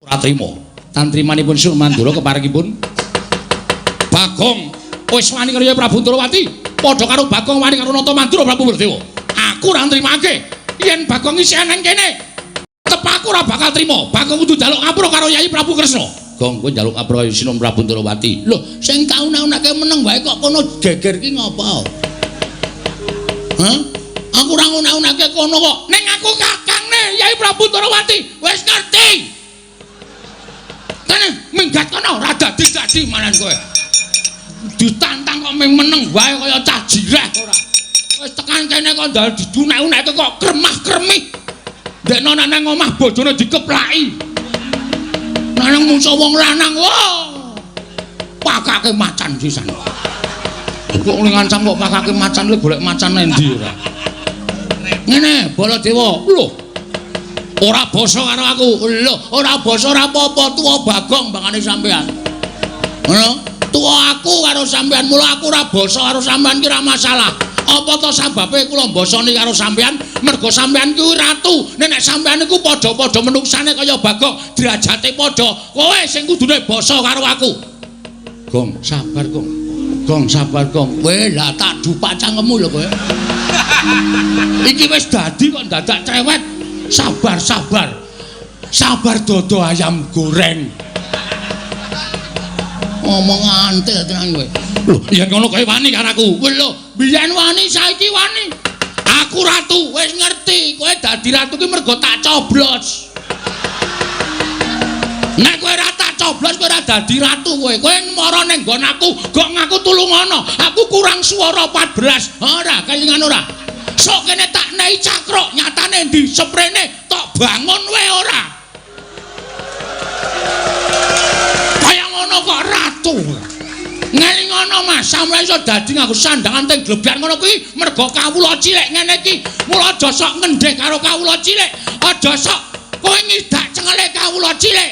Ora trima. Tantrimanipun Sun Mandura keparengipun Bagong wis wani karo Prabu Ndrawati, padha karo Bagong wani karo Nata Mandura Prabu Baladewa. Aku ora nrimake yen Bagong isih nang kene. Tetep aku ora bakal trima. Bagong kudu njaluk ngapura karo Yayi Prabu Kresna. Gong kowe njaluk ngapura karo Sinuwun Prabu Ndrawati. Lho, sing tak una-unake meneng wae kok kono geger ki ngopo? Hah? Aku ora nguna-unake kono kok. Ning aku kakangne Yayi Prabu Ndrawati. Wis ngerti. Kene minggat kono ora dadi-dadi manan kowe. Ditantang kok ming meneng wae kaya cah jireh ora. Wis tekan kene kok ndal didunek-uneke kok kremah-kremih. Ndekno nek nang omah bojone dikeplaki. Nang mungso wong lanang, wah. Pakake macan sisan. Kok ning ngancam kok pakake macan le golek macan endi ora. Ngene, Baladewa. Lho. Ora basa karo aku. Lho, ora basa ora apa-apa, tuwa Bagong bangane sampean. Ngono? Tuwa aku karo sampean, mula aku ora basa karo sampean ki ora masalah. Apa to sababe kula mbasani karo sampean? Mergo sampean kuwi ratu. Nek sampean iku padha-padha menuksane kaya Bagong, derajate padha. Kowe sing kudune basa karo aku. Gong, sabar, Gong. Gong, sabar, Gong. Kowe lah tak dupak cangkemmu lho kowe. Iki wis dadi kok dadak cerewet. Sabar, sabar. Sabar dodo ayam goreng. Omong antil tenan kowe. Lho, yen ngono kowe wani karo aku. Lho, biyen wani saiki wani. Aku ratu, wis ngerti. Kowe dadi ratu ki mergo tak coblos. Nek kowe ora tak coblos kowe ora dadi ratu kowe. Kowe mara ning nggon aku, gok ngaku tulungono. Aku kurang swara 14. Ora, kelingan ora. Sok kene tak nei cakruk, nyatane ndi seprene tok bangun wae ora. Kaya ngono kok ratu. Ngelingono Mas, sampeyan iso dadi nganggo sandangan teng glebyar ngono kuwi mergo kawula cilik ngene iki. Mula aja sok ngendheh karo kawula cilik, aja sok kowe ngidak cengele kawula cilik.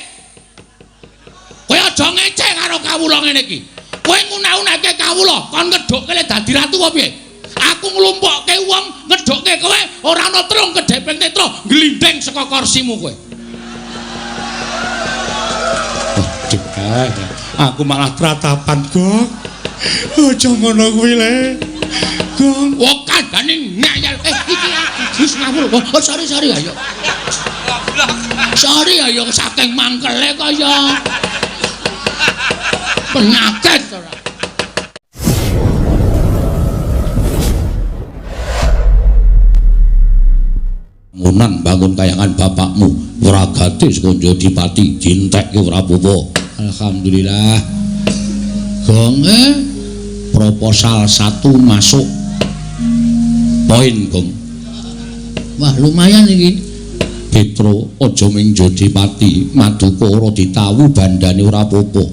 Kowe aja ngece karo kawula ngene iki. Kowe nguna-unake kawula, kon ngedhukke le dadi ratu apa piye? Aku nglumpukke wong ngedhukke kowe ora ana trung kedheping netra glindhing saka kursimu kowe. Aduh, aku malah tratapan, Gong. Aja ngono kuwi le. Gong, wong kandhane ngeyel. Iki wis ngawur. Oh, sorry, sorry ayo. Sorry ayo saking mangkele kaya penyakit ora. Bangunan bangun kayangan bapakmu wragate saka Jodipati dientekke ora apa-apa. Alhamdulillah. Gong, proposal 1 masuk. Poin, Gong. Wah, lumayan iki. Petro aja ming Jodipati, Maduka ora ditawu bandane ora apa-apa.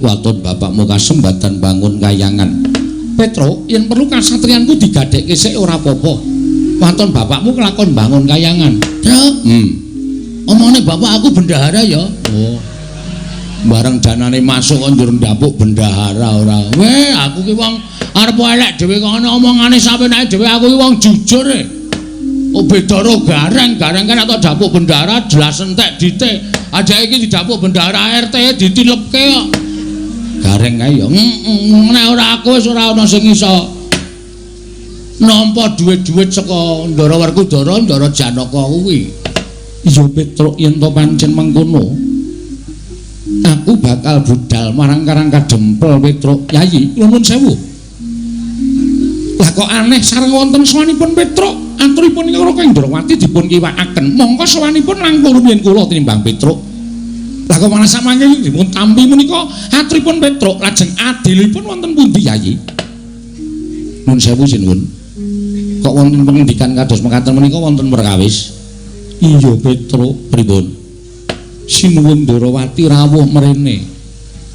Waton bapakmu kasembatan bangun kayangan. Petro, yen perlu kasatriyanku digadhekke sik ora apa-apa. Waton bapakmu kelakon bangun kayangan. Truk. Omongane bapak aku bendahara ya. Oh. Bareng danane masuk kok njur ndapuk bendahara ora. Weh, aku ki wong arep elek dhewe kok ana omongane sampeyan dhewe aku ki wong jujur e. Oh beda ro gareng, gareng kan atau dapuk bendahara jelas entek dite. Aja iki didapuk bendahara RT ditilepke kok. Gareng kae ya. Nek ora aku wis ora ana sing iso nampa duit-duit saka Ndara Werkudara, Ndara Janaka kuwi. Iya Petruk, yen to pancen mengkono aku bakal budal marang Karang Kadempel Petruk. Yayi, nuwun sewu. Lah kok aneh sareng wonten sowanipun Petruk, aturipun ing Raka Indrawati dipun kiwakaken. Mongko sowanipun langkung rumiyin kula tinimbang Petruk. Lah kok malah samangke dipun tampi menika aturipun Petruk, lajeng adilipun wonten pundi Yayi? Nuwun sewu sinuwun. Kok wonten pengendikan kados mekaten menika wonten perkawis? Iya Petruk, pripun? Sinuwun Ndrawati rawuh mrene.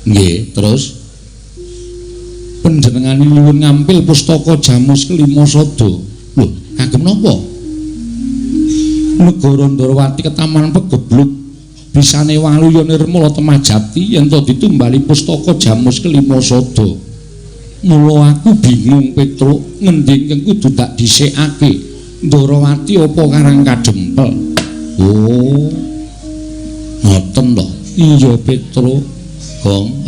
Nggih, terus panjenengane nyuwun ngampil pustaka Jamus Kelima Sada. Lho, kagem napa? Negara Ndrawati ketaman pegebluk bisane waluya nirmala temajati yen to ditumbali pustaka Jamus Kelima Sada. Mula aku bingung Petruk, ngendi ingkang kudu tak dhisikake? Ndrawati apa Karang Kadempel? Oh. Ngoten to. Iya Petro. Gong.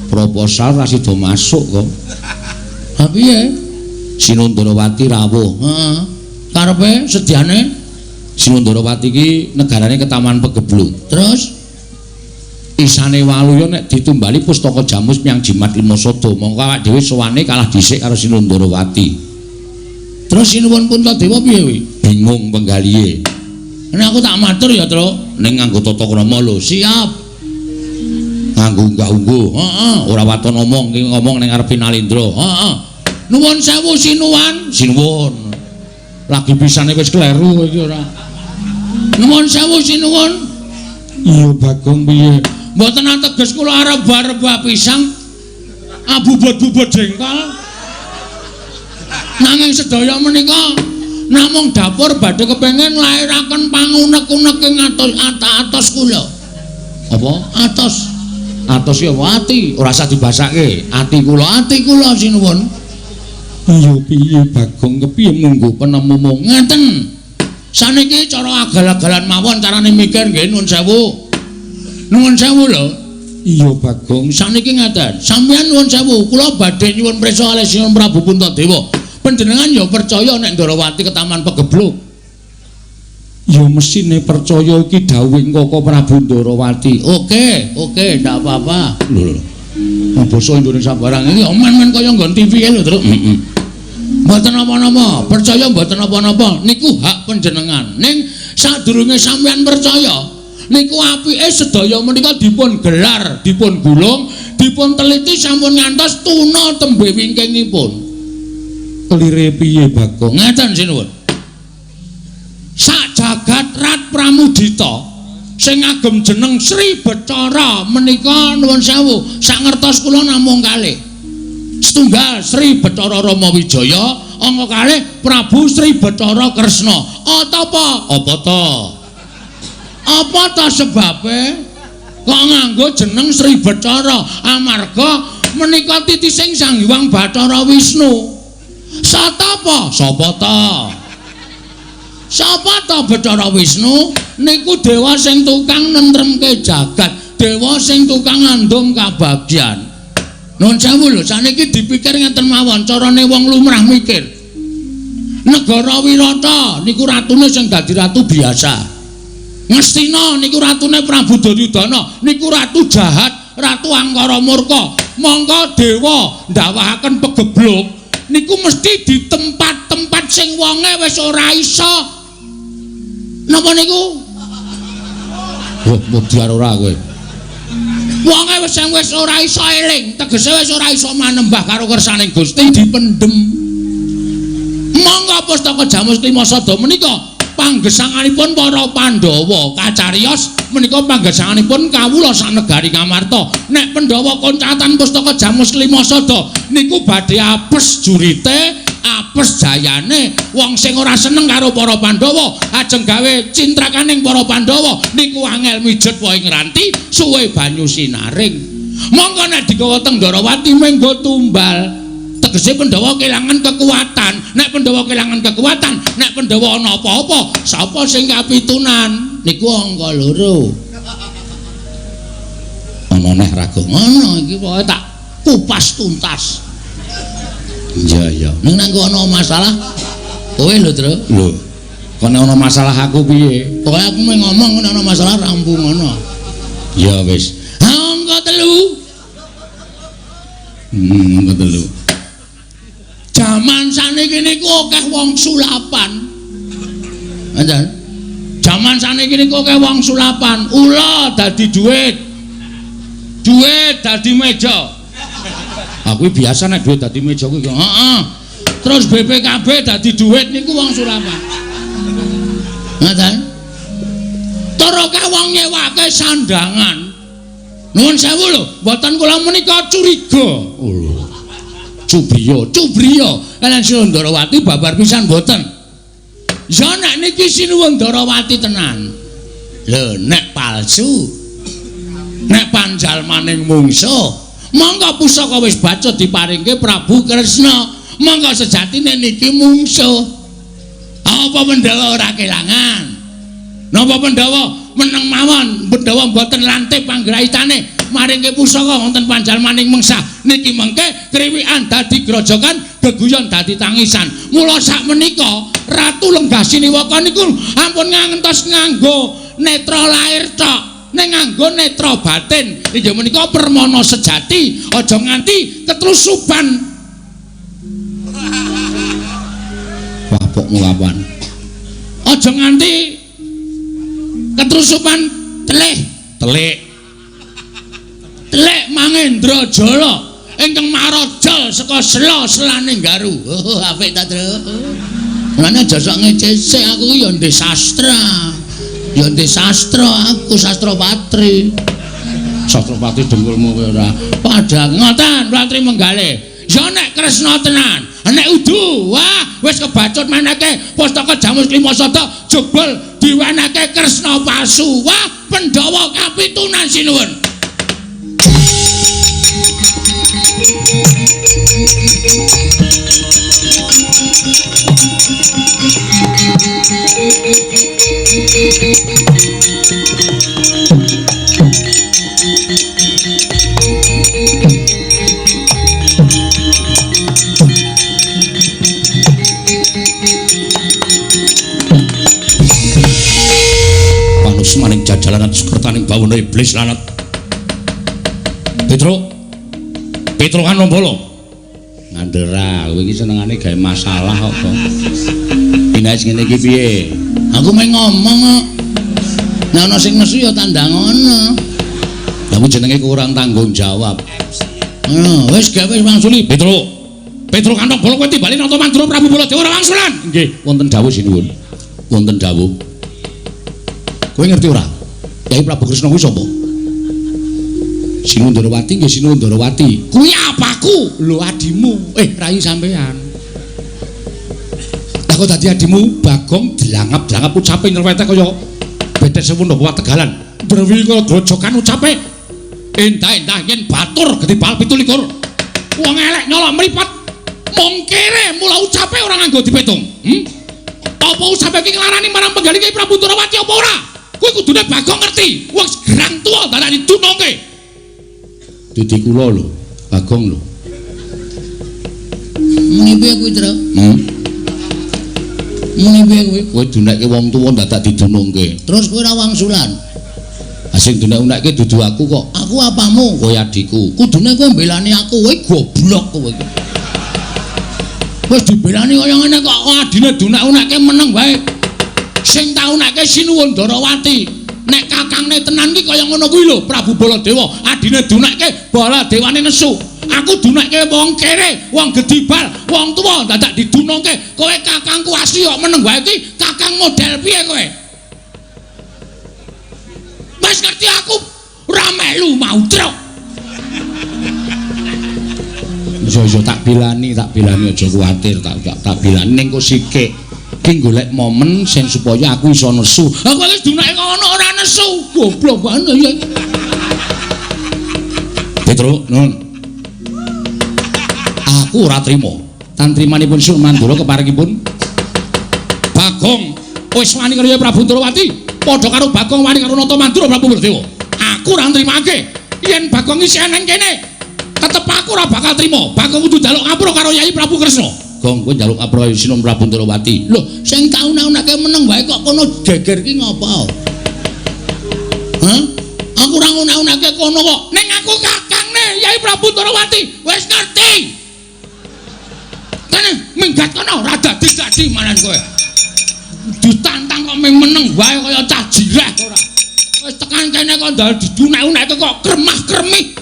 Proposal ra sida masuk kok. Ha piye? Sinundarawati rawuh. Heeh. Karepe sediane Sinundarawati iki negarane Ketaman Pegebluk. Terus isane Waluya nek ditumbali pustaka Jamus miang Jimat Lima Sada, mongko awak dhewe sowane kalah dhisik karo Sinundarawati. Terus Sinuwun Puntadewa piye kuwi? Bingung penggalihe. Nek aku tak matur ya, Truk, ning nganggo tata krama lho. Siap. Nganggo unggah-ungguh. Heeh, ora waton omong, iki ngomong ning ngarepe Nalendra. Heeh. Nuwun sewu Sinuwan. Sinuwun. Lagi pisane wis kleru iki ora. Nuwun sewu Sinuwun. Iya Bagong piye? Mboten ateges kula arep rebah pisang abubut-bubut jengkol. Nanging sedaya menika namung dapur badhe kepengin nglairaken pangunek-unek ing atos kula. Apa? Atos. Atos ki apa ati? Ora usah dibasake. Ati kula sinuwun. Iya piye Bagong kepiye munggo penemumu? Ngeten. Saniki cara agal-agalan mawon carane mikir nggih nuwun sewu. Nuwun sewu lho. Iya Bagong, saniki ngaten. Sampeyan nuwun sewu, kula badhe nyuwun prisa kalih Sinuwun Prabu Puntadewa. Panjenengan ya percaya nek Ndarawati Ketaman Pegebluk? Ya mesine percaya iki dawuhing Koko Prabu Ndarawati. Oke, oke, ndak apa-apa. Lho lho. Basa Indonesia barang iki men-men kaya nggon TV lho, Truk. Heeh. Mboten napa-napa, percaya mboten napa-napa, niku hak panjenengan. Ning sadurunge sampeyan percaya, niku apike sedaya menika dipun gelar, dipun gulung, dipun teliti sampun ngantos tuna tembe wingkingipun. Kelire piye Bagong? Ngeten sinuwun. Sak jagat Rat Pramudita sing ngagem jeneng Sri Bathara menika nuwun sewu, sak ngertos kula namung kalih. Setunggal Sri Bathara Rama Wijaya, angka kalih Prabu Sri Bathara Kresna. Apa? Apa ta? Apa ta sebabe kok nganggo jeneng Sri Bathara? Amarga menika titising Sang Hyang Bathara Wisnu. Satapa? Sapa ta? Sapa ta Bathara Wisnu? Niku dewa sing tukang nentremke jagat, dewa sing tukang ngandum kabagyan. Nuwun sewu lho, saniki dipikir ngeten mawon, carane wong lumrah mikir. Negara Wirata niku ratune sing dadi ratu biasa. Ngastina niku ratune Prabu Duryudana, niku ratu jahat, ratu angkara murka. Mongko dewa ndawahaken pegebluk niku mesti di tempat-tempat sing wonge wis ora iso. Napa niku? Wah, mudhar ora kowe. Wonge wis ora iso eling, tegese wis ora iso manembah karo kersaning Gusti dipendhem. Monggo pustaka Jamus Klima Sada menika panggesanganipun para Pandhawa kacariyos menika panggesanganipun kawula sanegari Ngamarta. Nek Pandhawa koncatan pustaka Jamus Klima Sada niku badhe apes jurite, apes jayane. Wong sing ora seneng karo para Pandhawa ajeng gawe cintrakaning para Pandhawa niku angel mijet wae ngranti suwe banyu sinaring. Monggo nek digawa teng Ndarawati menggo tumbal. Tegese Pandhawa kelangan kekuatan. Nek Pandhawa kelangan kekuatan, nek Pandhawa ana apa-apa, sapa sing kapitunan? Niku angka loro. Ana neh raga ngono iki pokoke tak kupas tuntas. Iya iya. Ning nek ana masalah kowe lho, Truk. Lho. Kok nek ana masalah aku piye? Pokoke aku mung ngomong nek ana masalah rampung ngono. Ya wis. Angka telu. Angka telu. Jaman saniki niku akeh wong sulapan. Ngoten. Jaman saniki niku akeh wong sulapan. Ula dadi duit. Duit dadi meja. Aku biasa nek duit dadi meja kuwi. Heeh. Terus BPKB dadi duit niku wong sulapan. Ngoten. Tur akeh wong nyewake sandangan. Nuwun sewu lho, mboten kula menika curiga. Oh. Cubriya, cubriya. Kalian Sinuwun Ndarawati babar pisan mboten. Ya nek niki Sinuwun Ndarawati tenan. Lho nek palsu. Nek panjalmaning mungsuh, monggo pusaka wis bacut diparingke Prabu Kresna. Monggo sejatine niki mungsuh. Apa Pandhawa ora kelangan? Napa Pandhawa meneng mawon Pandhawa mboten lantip panggraitane maringke pusaka wonten panjalmaning mengsa niki mengke kriwikan dadi grojogan geguyon dadi tangisan. Mula sakmenika Ratu Lenggah Siniwaka niku ampun ngantos nganggo netra lair tok, ning nganggo netra batin. Inggih menika permana sejati, aja nganti ketlusupan. Wapokmu kapan? Aja nganti ketrusupan telih, telik. Telik Mangendra Jala ingkang marajal saka sela-selane Garu. Oh, apik ta, Tru? Mulane aja sok ngecesek aku ya ndek sastra. Ya ndek sastra aku, sastra patri. Sastra patri dengkulmu kowe ora. Padha ngoten Ratri Menggale. Ya nek Kresna tenan, nek udu, wah wis kebacut meneke pustaka Jamus Klimasada jebul diwenehke Kresna palsu. Wah, Pandhawa kapitunan sinuwun. Panus maning jajalanan sukertaning bawana iblis lanat. Petro, Petro kan Nombolo. Ngandera, kowe iki senengane gawe masalah kok. Dinaes ngene iki piye? Aku mung ngomong kok. Nek ana sing nesu ya tandang ngono. Lah kuwi jenenge kurang tanggung jawab. Ngono, wis gawe wis wangsuli. Petro. Petro kantong bolo kowe timbali Nata Mandura Prabu Baladewa ora wangsulan. Nggih, wonten dawuh sinuwun. Wonten dawuh. Kowe ngerti ora? Kyai Prabu Kresna kuwi sapa? Sinuwun Ndarawati nggih Sinuwun Ndarawati. Kuwi apaku? Lho adimu. Rai sampean. Lah kok dadi adimu Bagong dlangap-dlangap ucape nyerwete kaya bedes sewu napa Tegalan. Drewi kaya grojokan ucape. Endah-endah yen batur gedhe bal 27. Wong elek nyolok mripat. Mung kere mula ucape ora nganggo dipetung. Apa ucape iki nglarani marang penggalih Kyai Prabu Ndarawati apa ora? Kuwi kudune Bagong ngerti. Wong gerang tuwa dadak didunungke. Didi kula lho, Bagong lho. Muni piye kuwi, Tru? Muni piye kuwi? Kowe dunekke wong tuwa dadak didunungke. Terus kowe ora wangsulan. Ha sing dunek-unekke dudu aku kok. Aku apamu? Kowe adikku. Kudune kowe mbelani aku, kowe goblok kowe iki. Wis dibelani kaya ngene kok adine dunek-unekke meneng wae. Sing tau nekke Sinuwun Ndarawati. Nek kakangne tenan ki kaya ngono kuwi lho Prabu Baladewa, adine dunekke Baladewane nesu. Aku dunekke wong kere, wong gedibal, wong tuwa dadak didunungke. Kowe kakangku asli kok meneng wae iki, kakang model piye kowe? Wis ngerti aku ora melu mau truk. Iya tak bilani aja kuwatir, tak bilani ning kok sikik. Ki golek momen sing supaya aku iso nesu. Aku wis dunake ngono ora nesu. Goblok banget ya. Petro, nun. Aku ora trima. Tantrimanipun Sun Mandura keparingipun Bagong wis wani karo Prabu Ndarawati, padha karo Bagong wani karo Nata Mandura Prabu Baladewa. Aku ora nrimake. Yen Bagong isih nang kene, tetep aku ora bakal trima. Bagong kudu njaluk ngapura karo Yai Prabu Kresna. Gong kowe njaluk ngapura Sinuwun Prabu Ndarawati. Lho, sing tau naunake meneng wae kok kono geger ki ngopo? Hah? Aku ora ngunak-unake kono kok. Ning aku kakangne Yai Prabu Ndarawati. Wis ngerti. Kene minggat kono ora dadi-dadi manan kowe. Ditantang kok ming meneng wae kaya cah jireh ora. Wis tekan kene kok ndal didunek-uneke kok kremah-kremih.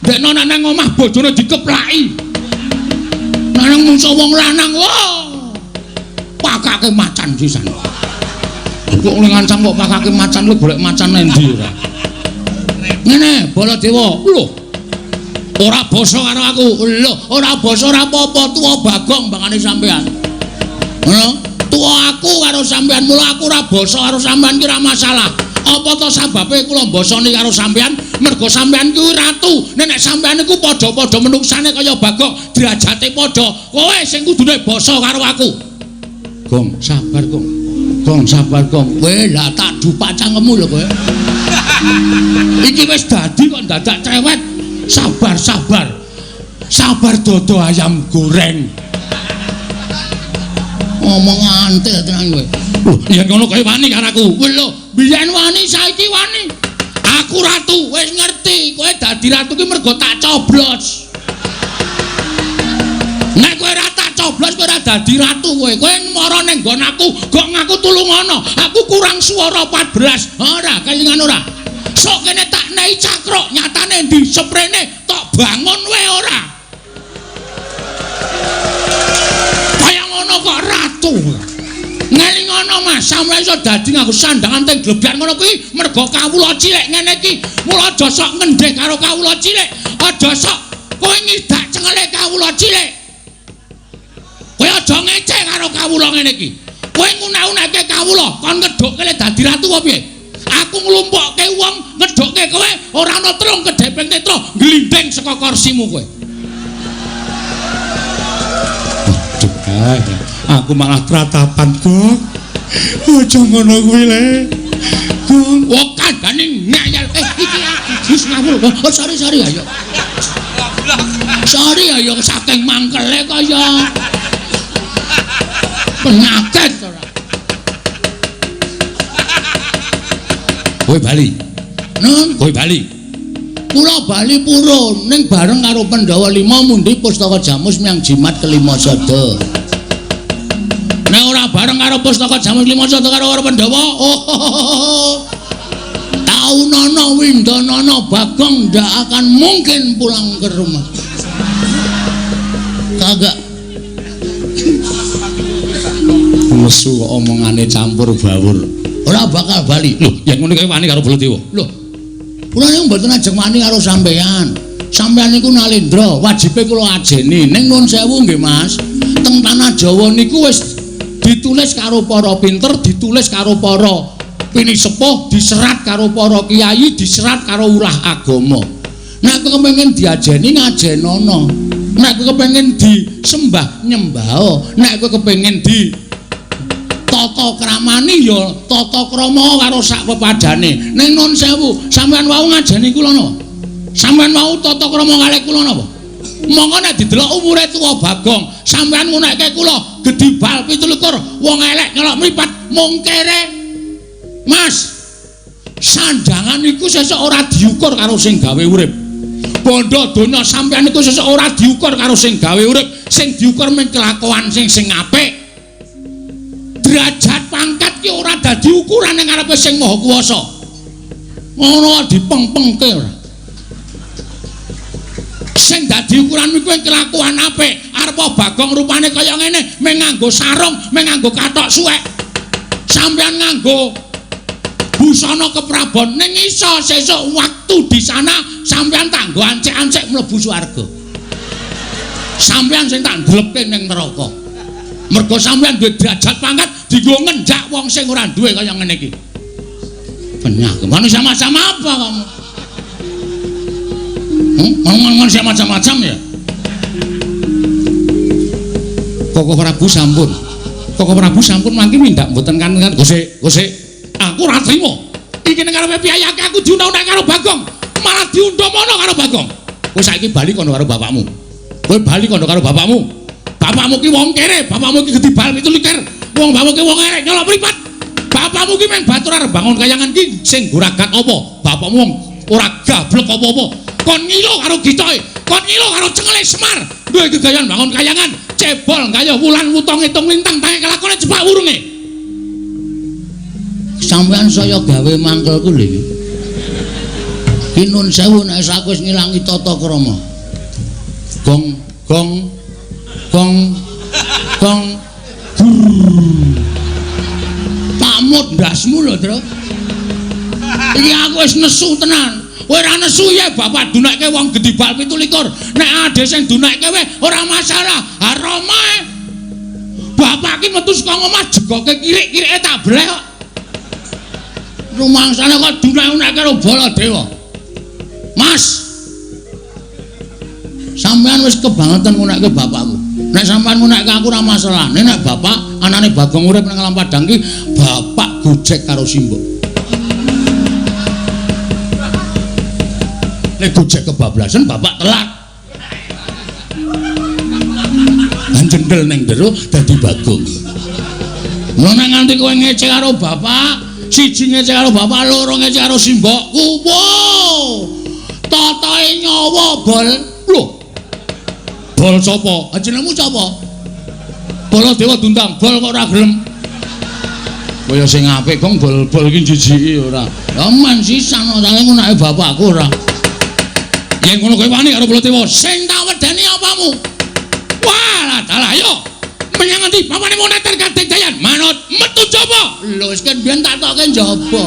Ndekno nang omah bojone dikeplaki. Nang mungso wong lanang wah. Pakake macan sisan. Kok oleh ngancam kok pakake macan lu golek macan endi ora. Ngene Baladewa, lho. Ora basa karo aku. Lho, ora basa ora apa-apa tuwa Bagong bangane sampean. Ngono? Tuwa aku karo sampean, mula aku ora basa karo sampean ki ora masalah. Apa to sababe kula mbasani karo sampean? Mergo sampean kuwi ratu. Nek sampean iku padha-padha menungsane kaya Bagong, derajate padha. Kowe sing kudune basa karo aku. Gong, sabar, Gong. Gong sabar gong. Kowe lah tak dupak cangkemmu lho kowe. Iki wis dadi kok dadak cerewet. Sabar sabar. Sabar dodo ayam goreng. Ngomong antil tenan kowe. Lho, yen ngono kowe wani karo aku. Lho, biyen wani saiki wani. Aku ratu, wis ngerti. Kowe dadi ratu ki mergo tak coblos. Nek kowe ora tak coblos kowe ora dadi ratu kowe. Kowe mara ning nggon aku, gok ngaku tulungono. Aku kurang swara 14. Ora kelingan ora. Sok kene tak nei cakruk, nyatane ndi seprene tok bangun wae ora. Kaya ngono kok ratu. Ngelingono Mas, sampeyan iso dadi nganggo sandangan teng glebyar ngono kuwi mergo kawula cilik ngene iki. Mula aja sok ngendheh karo kawula cilik. Aja sok kowe ngidak cengele kawula cilik. Kowe aja ngece karo kawula ngene iki. Kowe ngunak-unake kawula, kon ngedhukke le dadi ratu apa piye? Aku nglumpukke wong ngedhukke kowe ora ana telung kedheping netra glindhing saka kursimu kowe. Aduh, aku malah tratapan kok. Aja ngono kuwi le. Gong, oh kandhane ngeyel. Iki wis ngawur. Oh sorry sorry ayo. Sorry ayo saking mangkele kaya penyakit ora. Kowe bali. Nun, kowe bali. Kula bali purun ning bareng karo Pandhawa 5 mundi pustaka Jamus miyang jimat kelima sada. Nek ora bareng karo pustaka Jamus lima sada karo Pandhawa, oh. Taunono Windonono Bagong ndak akan mungkin pulang ke rumah. Kagak. Nesu kok omongane campur bawur. Ora bakal bali. Lho, yen ngono kowe wani karo Baladewa. Lho. Kula niku mboten ajeng wani karo sampeyan. Sampeyan niku nalendra, wajibe kula ajeni. Ning nuwun sewu nggih, Mas. Teng tanah Jawa niku wis ditulis karo para pinter, ditulis karo para pinisepuh, diserat karo para kiai, diserat karo ulah agama. Nek kowe kepengin diajeni ngajenono. Nek kowe kepengin disembah nyembah. Nek kowe kepengin di tata kramani ya tata krama karo sak pepadane. Ning nun sewu, sampeyan wau ngajeni kula napa? Sampeyan wau tata krama kalih kula napa? Monggo nek didelok umure tuwa Bagong, sampeyan ngunekke kula gedhi bal 27, wong elek nyelok mripat mung kere. Mas, sandangan iku sesuk ora diukur karo sing gawe urip. Bondo donya sampeyan iku sesuk ora diukur karo sing gawe urip, sing diukur mung kelakuan sing sing apik. Derajat pangkat ki ora dadi ukuran ning ngarepe sing Maha Kuwasa. Ngono dipengpengke ora. Sing dadi ukuran kuwi kelakuan apik. Arep Bagong rupane kaya ngene, mung nganggo sarung, mung nganggo kathok suwek. Sampeyan nganggo busana keprabon ning iso sesuk waktu di sana sampeyan tak nggo ancik-ancik mlebu swarga. Sampeyan sing tak ndlepke ning neraka. Mergo sampeyan duwe derajat pangkat dienggo ngenjak wong sing ora duwe kaya ngene iki. Penyakit manusia macam apa kamu? Manusia macam-macam ya. Koko Prabu sampun. Koko Prabu sampun mangke mindak mboten kan gosek, gosek. Aku ora trimo. Iki ning karepe piyayake aku diundang-undang karo Bagong, malah diundang mono karo Bagong. Kowe saiki bali kono karo bapakmu. Kowe bali kono karo bapakmu. Bapakmu ki wong kere, bapakmu ki gedhi bal 27. Wong bapakmu ki wong elek nyolok mripat. Bapakmu ki mung batur arep bangun kayangan ki sing goragat apa? Bapakmu wong ora gablek apa-apa. Kon ngilo karo gitoe, kon ngilo karo cengele Semar. Duwe gegayan bangun kayangan, cebol gayuh wulan wutong ngitung lintang tangi kelakone jepak wurunge. Sampeyan saya gawe mangkelku lho iki. Ki nun sewu nek aku wis ngilangi tata krama. Gong gong gong gong tak mut ndasmu lho, Tru. Iki aku wis nesu tenan. Kowe ora nesu ya bapak dunekke wong gedhi bal 27. Nek ade sing dunekke wae ora masalah. Aroma. Bapak ki metu saka omah jegoke kirik-kirike tak bleh kok. Rumangsane kok dunek-unekke karo Baladewa. Mas. Sampeyan wis kebangetan ngunekke bapakku. Nek sampean ngunekke aku ora masalah. Nek bapak anane Bagong urip nang alam padang ki bapak gojek karo simbok. Nek gojek kebablasan bapak telat. Jendel ning jero dadi Bagong. Lha nek nganti kowe ngece karo bapak, siji ngece karo bapak, loro ngece karo simbokku. Wow! Totoe nyawa bol. Lho. Bol sapa? Jenengmu sapa? Baladewa Dundang, bol kok ora gelem. Kaya sing apik kok bol-bol iki jijiki ora. Ya men sisan saking ngunake bapakku ora. Yen ngono kowe wani karo Baladewa, sing tak wedeni apamu? Wah, dalah ayo. Menyang ngendi? Papane moneter kadigdayan. Manut metu jaba. Lho wis kan biyen tak tokke njaba.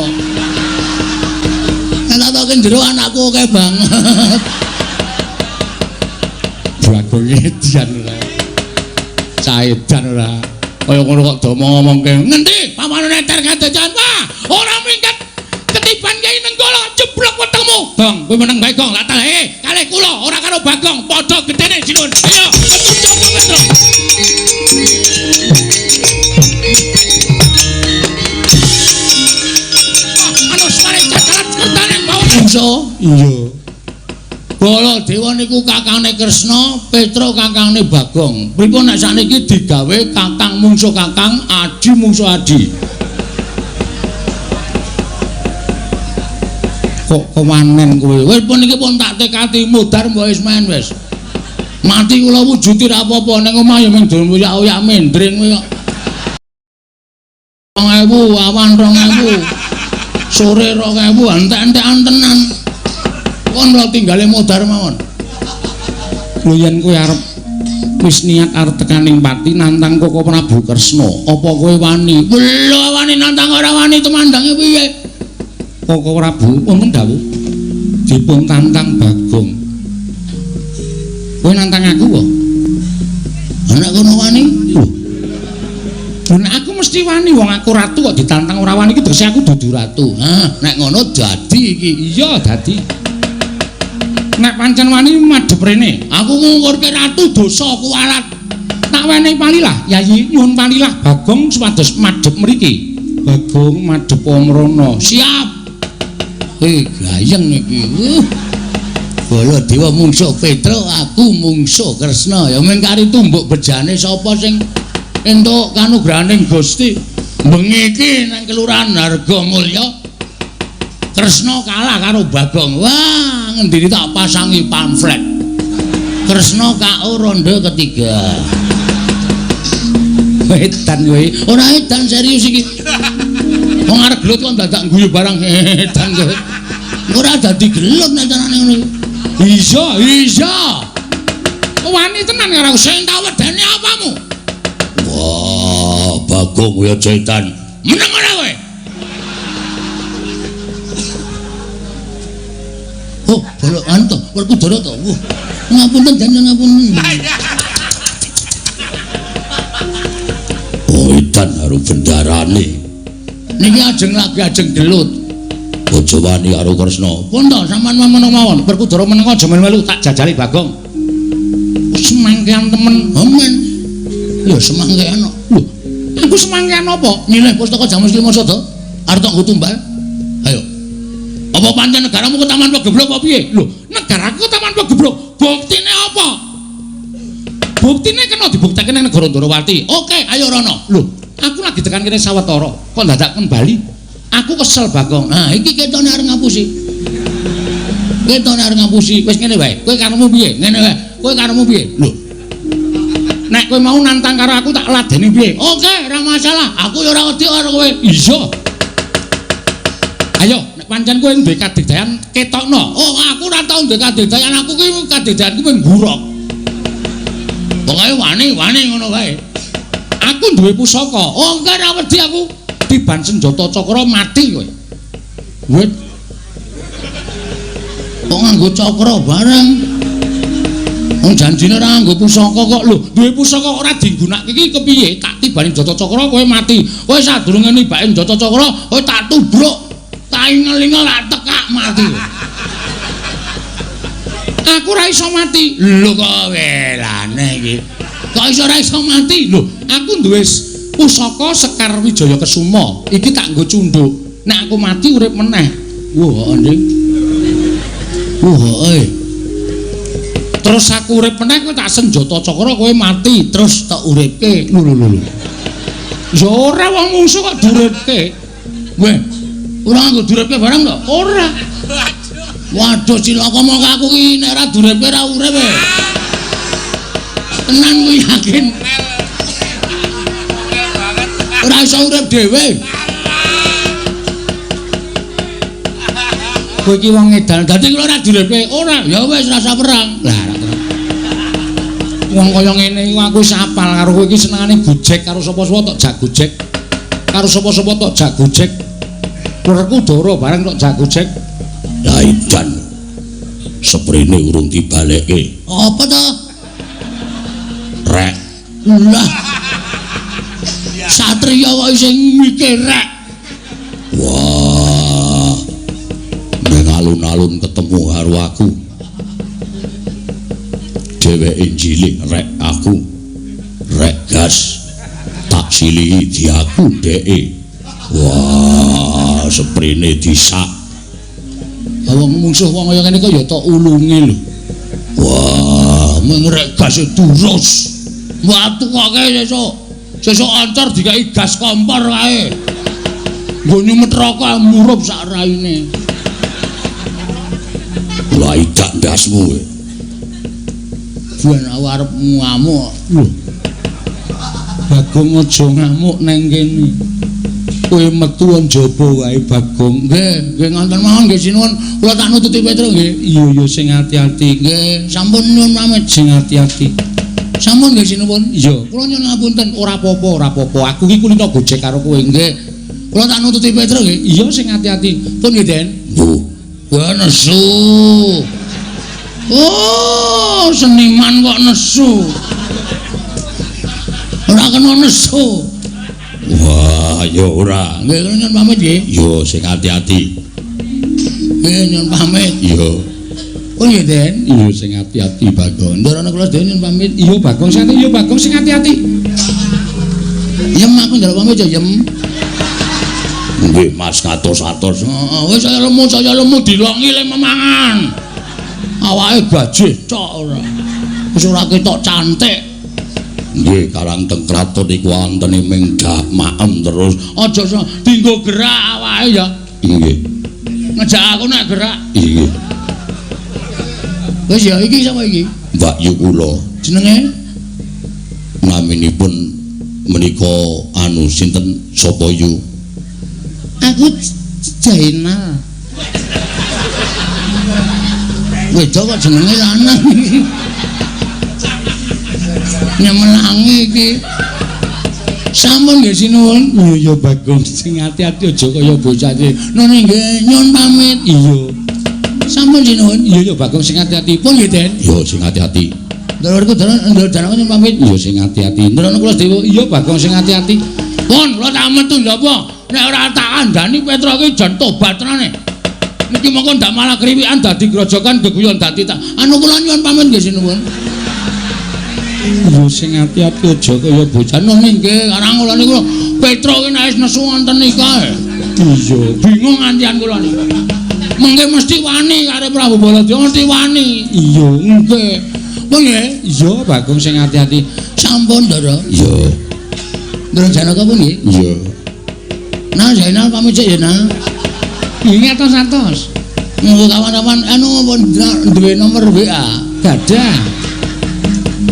Nek tak tokke jero anakku akeh banget. Bagong edan ora. Caedan ora. Kaya ngono kok do ngomongke. Ngendi? Papane moneter kadigdayan. Wah, ora minggat. Ketiban Kyai Nenggala jeblok wetengmu. Bang, kowe meneng bae, Gong. Lah talahe kalih kula ora karo Bagong, padha gedene Jinun. Ayo, metu jaba Petro. Anu sware cacalat kertane bawon bangsa. Iya. Baladewa niku kakangne Kresna, Petro kakangne Bagong. Pripun nek sakniki digawe kakang mungsuh kakang, adi mungsuh adi. Kok kewanen kowe. Wis pun iki pun tak tekati mudhar mbok wis main wis. Mati kula wujuti ra apa-apa ning omah ya mung oyak-oyak mendring kowe kok. 2000 awan 2000. Sore 2000 entek-entekan tenan. Kon lho tinggale mudhar mawon. Lho yen kowe arep wis niat arep tekaning pati nantang Koko Prabu Kresna, apa kowe wani? Lho wani nantang ora wani tumandange piye? Koko Prabu wonten dawuh dipun tantang Bagong. Kowe nantang aku kok? Nek kono wani? Lho. Nek aku mesti wani wong aku ratu kok ditantang ora wani iki tegese aku dudu ratu. Hah, nek ngono dadi iki. Iya, dadi. Nek pancen wani madhep rene. Aku ngungkurke ratu dosa kuwalat. Tak wenehi palilah, Yayi, nyuwun palilah Bagong supados madhep mriki. Bagong madhep mrono. Siap. Gayeng iki. Baladewa mungsuh Petro, aku mungsuh Kresna. Ya mung kari tumbuk bejane sapa sing entuk kanugrahaning Gusti. Bengi iki nang Kelurahan Hargomulya Kresna kalah karo Bagong. Wah, ngendini tak pasangi pamflet. Kresna KO ronde ketiga. Edan kowe. Ora edan serius iki. Wong arep gelut kok dadak guyu barang edan kowe. Ora dadi gelut nek tenane ngono. Iya, iya. Wani tenan karo sing tak wedeni apamu? Wah, Bagong kowe aja edan. Meneng ora kowe? Oh, bolok anu to, Werkudara to. Wah, ngapunten jangan ngapunten. Oh, edan karo bendarane. Niki ajeng lagi ajeng gelut. Aja wani karo Kresna. Pun to sampean meneng mawon. Werkudara meneng aja melu-melu tak jajali Bagong. Semangkean temen. Amen. Ya semangkean kok. Lho, aku semangkean apa? Nyileh pustaka Jamus Lima Sada. Arep tak nggo tumbal. Ayo. Apa pancen negaramu ketaman pegeblok apa piye? Lho, negaraku ketaman pegeblok. Buktine apa? Buktine kena dibuktekke ning negara Ndorowati. Oke, ayo rono. Lho, aku lagi tekan kene sawetara, kok dadak kembali. Aku kesel Bagong. Nah, iki ketone arep ngapusi. Ketone arep ngapusi. Wis ngene wae. Kowe karepmu piye? Ngene wae. Kowe karepmu piye? Lho. Nek kowe mau nantang karo aku tak ladeni piye? Oke, ora masalah. Aku ya ora wedi karo kowe. Iya. Ayo, nek pancen kowe duwe kadigdayan ketokno. Oh, aku ora tau duwe kadigdayan. Aku ki kadigdayanku mung ngurok. Pokoke wani-wani ngono wae. Aku duwe pusaka. Oh, enggak ora wedi aku. Tiban senjata cakra mati kowe. Wit. Kok nganggo cakra bareng? Wong janjine ora nganggo pusaka kok lho. Duwe pusaka ora digunakake iki kepiye? Tak tibani senjata cakra kowe mati. Kowe sadurunge nibake senjata cakra, kowe tak tubruk. Tak ingel-ingel tak tekak mati. Aku ora iso mati. Lho kok welane iki. Kok iso ora iso mati? Lho, aku duwe pusaka Sekar Wijaya Kesuma. Iki tak nggo cunduk. Nek aku mati urip meneh. Wah, anjing. Wah, Terus aku urip meneh kowe tak senjata cakra kowe mati terus tak uripke. Lho lho lho. Ya ora wong mungsuh kok diuripke. Weh, ora nganggo diuripke barang to? Ora. Waduh cilaka mongko aku ki nek ora diuripke ora urip e. Tenan kuwi yakin. Ora iso urip dhewe. Kowe iki wong edan. Dadi kula ora diuripke, ora. Ya wis rasa perang. Lah ora terus. Wong kaya ngene iku aku wis apal karo kowe iki senengane gojek karo sapa-sapa tok jak gojek. Karo sapa-sapa tok jak gojek. Werkudara bareng tok jak gojek. Lah edan. Seprene urung dibalekke. Apa to? Rek. Lah. Satriya kok isih mikir rek. Wah. Ning alun-alun ketemu karo aku. Dheweke njilih rek aku. Rek gas. Tak silihi diaku dheke. Wah, seprene disak. Wong mungsuh wong kaya ngene kok ya tok ulunge lho. Wah, mung rek gas durus. Watu kok sesuk. Sesuk ancor dikai gas kompor kae. Nggo nyumet rokok murup sak raine. Lah idak ndasmu kowe. Ben aku arep ngamuk. Lho. Bagong aja ngamuk nang kene. Kowe metu njaba wae Bagong. Nggih, nggih ngonten mawon nggih sinuwun. Kula tak nututi Petro nggih. Iya iya sing ati-ati. Nggih, sampun nyuwun pamit sing ati-ati. Sampun nggih sinuwun. Iya, kula nyuwun ngapunten, ora apa-apa, ora apa-apa. Aku iki kulino gojek karo kowe. Nggih. Kula tak nututi Petro nggih. Iya sing ati-ati. Pun nggih, Den. Lho, kowe nesu. Oh, seniman kok nesu. Ora kena nesu. Wah, ya ora. Nggih, kula nyuwun pamit nggih. Yo sing ati-ati. Nggih, nyuwun pamit. Iya. Oh nggih, Den. Iya sing ati-ati, Bagong. Ndarana kula sedaya nyuwun pamit. Iya, Bagong sing ati, iya Bagong sing ati-ati. Yem aku njaluk pamit ya, Yem. Nggih, Mas ngatos-atos. Heeh, wis saya lemu dilongi le memangan. Awake gajih tok ora. Wis ora ketok cantik. Nggih, karang teng kraton iku wontene ming dak maem terus. Aja dinggo gerak awake ya. Nggih. Ngejak aku nek gerak. Nggih. Wis ya iki sapa iki? Mbak Yu kula. Jenenge? Naminipun menika anu sinten sapa yu? Aku Jainal. Wedok kok jenenge lanang iki. Nyemelangi iki. Sampun nggih sinuwun. Iya iya Bagong sing ati-ati aja kaya bocah iki. None nggih nyuwun pamit. Iya. Sampun sinuwun. Iya iya Bagong sing ati-ati. Pun nggih, Den. Iya sing ati-ati. Ndorku dalan nyuwun pamit. Iya sing ati-ati. Ndorono kula sedewa. Iya Bagong sing ati-ati. Pun kula tak metu lho apa? Nek ora tak kandhani Petro iki jan tobat tenane. Niki mongko ndak malah kriwikan dadi grojokan geguyon dadi tak. Anu kula nyuwun pamit nggih sinuwun. Iya sing ati-ati aja kaya bocah. None nggih, karang kula niku Petro ki nek wis nesu wonten niku. Iya, bingung ngantian kula niku. Mengke mesti wani karo Prabu Baladewa mesti wani. Iya, nggih. Pun nggih. Iya, Bagong sing ati-ati. Sampun, Ndara. Iya. Ndara Janaka pun nggih. Iya. Nah, Zainal pamit sik ya, nah. Nggih atos-atos. Monggo kawan-kawan anu pun duwe nomor WA. Gadah.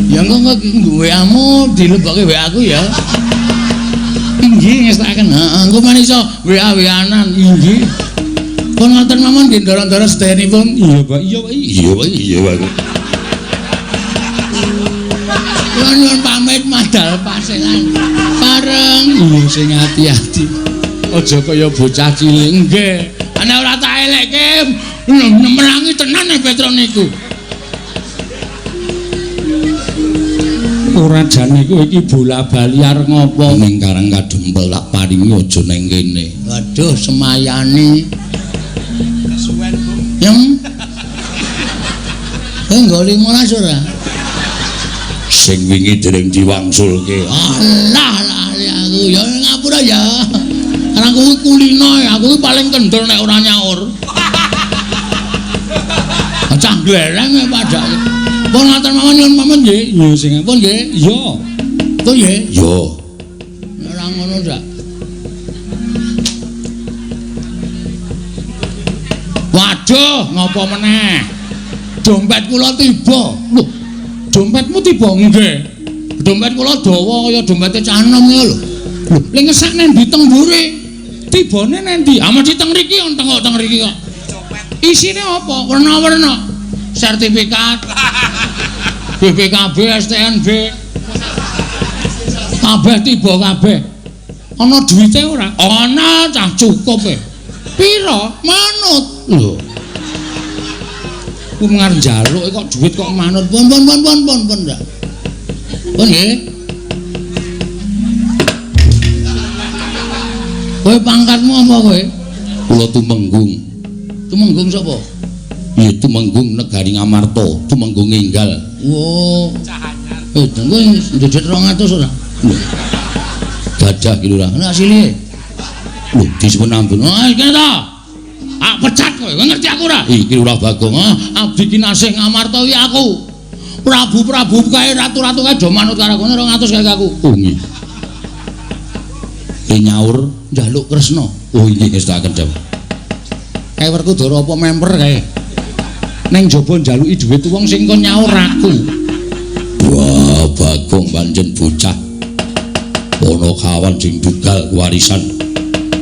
Ya engko WA-mu dilebokke WA aku ya. Inggih ngestakaken. Heeh, engko men iso WA-WA-nan. Inggih. Pun wonten mawon nggih ndara-ndara sedayanipun. Iya, Pak. Iya, Pak. Iya, Pak. Iya, Pak. Kula nyuwun pamit madal paselan. Pareng. Iya sing ati-ati. Aja kaya bocah cilik. Nggih. Ana ora tak elekke merangi tenan Petro niku. Ora jane kowe iki bola-bali arep ngopo ning Karang Kadempel tak paringi aja ning kene. Waduh, semayane. Kesuwen, Bu. Yem. Kowe nggo 15 ora? Sing wingi dereng diwangsulke. Alah lali aku ya ngapura ya. Karena aku kulino ya, aku paling kendel nek ora nyaur. Cah glereng padake. Pun ngaten mawon nyuwun pamit nggih. Iya sing pun nggih. Iya. Pun nggih. Iya. Ora ngono ndak. Waduh, ngopo meneh? Dompet kula tiba. Lho, dompetmu tiba? Nggih. Dompet kula dawa kaya dompete cah enom ya lho. Lho, lha ngesak nang ndi teng mburi? Tibane nang ndi? Ah mesti teng mriki, teng teng mriki kok. Isine apa? Werna-werna. Sertifikat. BPKB, STNB. Kabeh tiba kabeh. Ana duwite ora? Ana, cah cukup e. Pira? Manut. Lho. Ku ngarep njaluk kok duit kok manut. Pun pun pun pun pun pun ndak. Pun nggih. Kowe pangkatmu apa kowe? Kula Tumenggung. Tumenggung sapa? Ya Tumenggung negari Ngamarta, Tumenggung Enggal. Oh. Eh, kowe ndedhet 200 ora? Lho. Gadah ki lurah. Nek asline. Lho, disuwun ampun. Ah, iki ta. Ah, pecat kowe. Kowe ngerti aku ora? Iki Lurah Bagong. Ah, abdi kinasih Ngamarta iki aku. Prabu-prabu kae ratu-ratu kae do manut karo aku 200 kae aku. Oh nggih. Nyaur njaluk Kresna. Oh nggih ngestakaken dawuh. Kae Werkudara apa memper kae? Neng jaba njaluki dhuwit wong sing kon nyaur aku. Wah, Bagong pancen bocah. Ana kawan sing dugal warisan.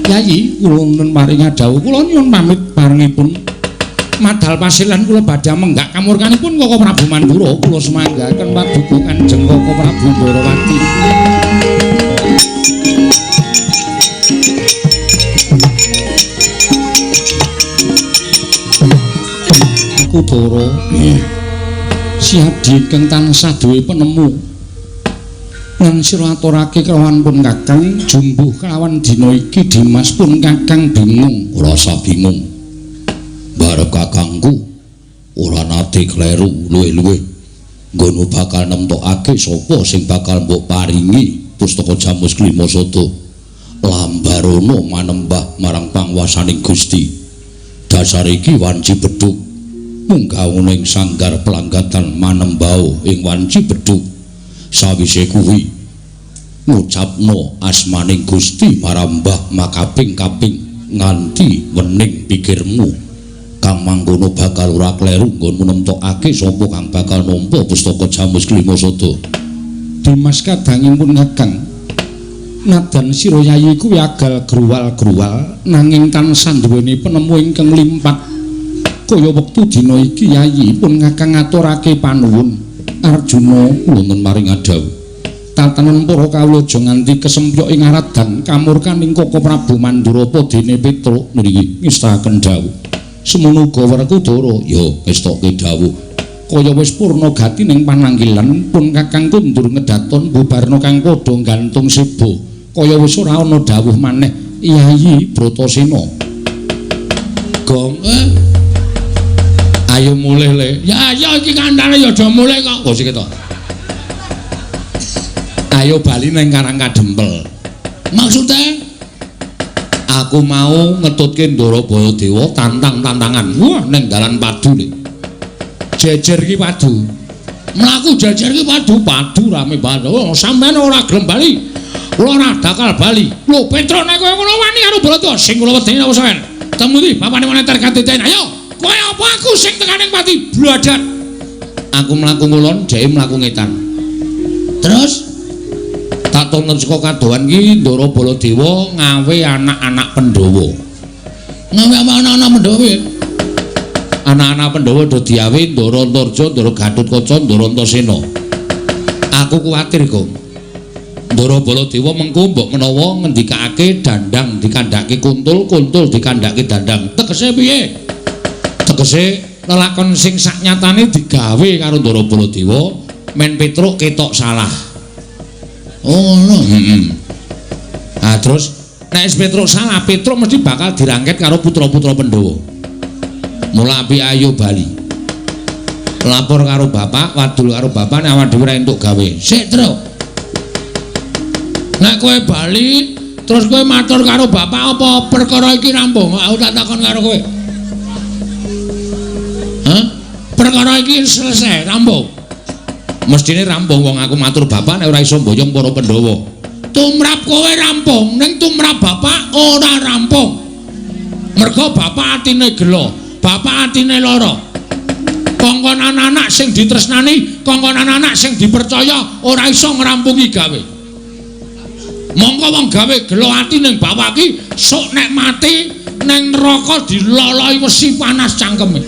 Yayi, kula nuwun paring dawuh, kula nyuwun pamit barengipun madal pasilan kula badhe menggak kamurkanipun Koko Prabu Mandura. Kula sumanggaken paduka Kanjeng Koko Prabu Ndorowati. Kudara siap ingkang tansah duwe penemu lan sira aturake kelawan pun Kakang jumbuh kelawan dina iki Dimas pun Kakang bingung. Ora usah bingung, barep kakangku ora nate kleru luwih-luwih nggono bakal nemtokake sapa sing bakal mbok paringi pustaka Jamus Klima Sada lambarono manembah marang pangwasaning Gusti. Dasar iki wanci bedhug munggah ing sanggar pelanggatan manembao ing wanci bedhug. Sawise kuwi ngucapno asmaning Gusti marambah makaping-kaping nganti wening pikirmu kang mangkono bakal ora kleru nggonmu nemtokake sapa kang bakal nampa pustaka Jamus Klima Sada. Dimas kadangipun Kakang, nadan sira yayi kuwi agal gruwal-gruwal nanging tansah duweni penemu ingkang limpat. Kaya wektu dina iki yayi pun Kakang ngaturake panuwun. Arjuna wonten maring dawuh. Tatanan para kawula aja nganti kesempyok ing aradang kamurkaning Koko Prabu Mandura apa dene Petruk ngriki ngestakaken dawuh. Semono uga Werkudara ya ngestokke dawuh. Kaya wis purna gatining pananggilan pun Kakang kundur ngedaton bubarna kang padha gantung seba. Kaya wis ora ana dawuh maneh Yayi Bratasena. Gong ayo mulih le. Ya ayo iki kandhane ya aja mulih kok. Oh sik to. Ayo bali nang Karang Kadempel. Maksude aku mau ngetutke Ndara Baladewa tantang-tantangan. Wah ning dalan padu le. Jejer ki padu. Mlaku jejer ki padu, padu rame banget. Oh sampean ora gelem bali. Kula ora bakal bali. Lho Petruk nek kowe ngono wani karo Baladewa sing kula wedeni apa sampean? Temu ndi bapane moneter katiten. Ayo. Kowe apa aku sing tekaning pati bladat. Aku mlaku ngulon, dheke mlaku ngetan. Terus tak tonton saka kadohan ki Ndara Baladewa ngawe anak-anak Pandhawa. Ngawe anak-anak Pandhawa piye? Anak-anak Pandhawa do diawe Ndara Antarja, Ndara Gatotkaca, Ndara Antasena. Aku kuwatir kok. Ndara Baladewa mengko mbok menawa ngendikake dandang dikandhake kuntul, kuntul dikandhake dandang. Tegese piye? Tegese lelakon sing saknyatane digawe karo Ndara Baladewa men Petruk ketok salah. Oh ngono. Heeh. Ah terus nek wis Petruk salah, Petruk mesti bakal dirangket karo putra-putra Pandhawa. Mula api ayo bali. Lapor karo bapak, wadul karo bapak nek awak dhewe ora entuk gawe. Sik, Truk. Nek kowe bali terus kowe matur karo bapak apa perkara iki rampung? Aku tak takon karo kowe. Hah? Perkara iki selesai, rampung. Mestine rampung wong aku matur bapak nek ora iso mboyong para Pandhawa. Tumrap kowe rampung, ning tumrap bapak ora rampung. Mergo bapak atine gelo, bapak atine lara. Kongkon anak-anak sing ditresnani, kongkon anak-anak sing dipercaya ora iso ngrampungi gawe. Mongko wong gawe gelo ati ning bapak iki sok nek mati ning neraka diloloi wesi panas cangkeme.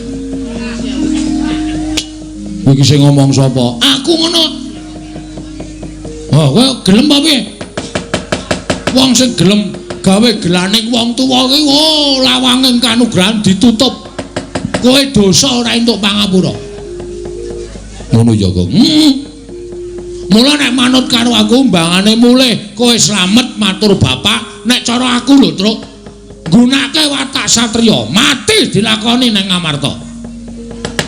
Iki sing ngomong sapa? Aku ngono. Oh, kowe gelem apa piye? Wong sing gelem gawe gelaning wong tuwa ki, oh, lawange kanugrahan ditutup. Kowe dosa ora entuk pangapura. Ngono ya, Kang. Mula nek manut karo aku mbangane mulih kowe slamet matur bapak, nek cara aku lho, Truk. Gunake watak satriya, mati dilakoni ning Ngamarta.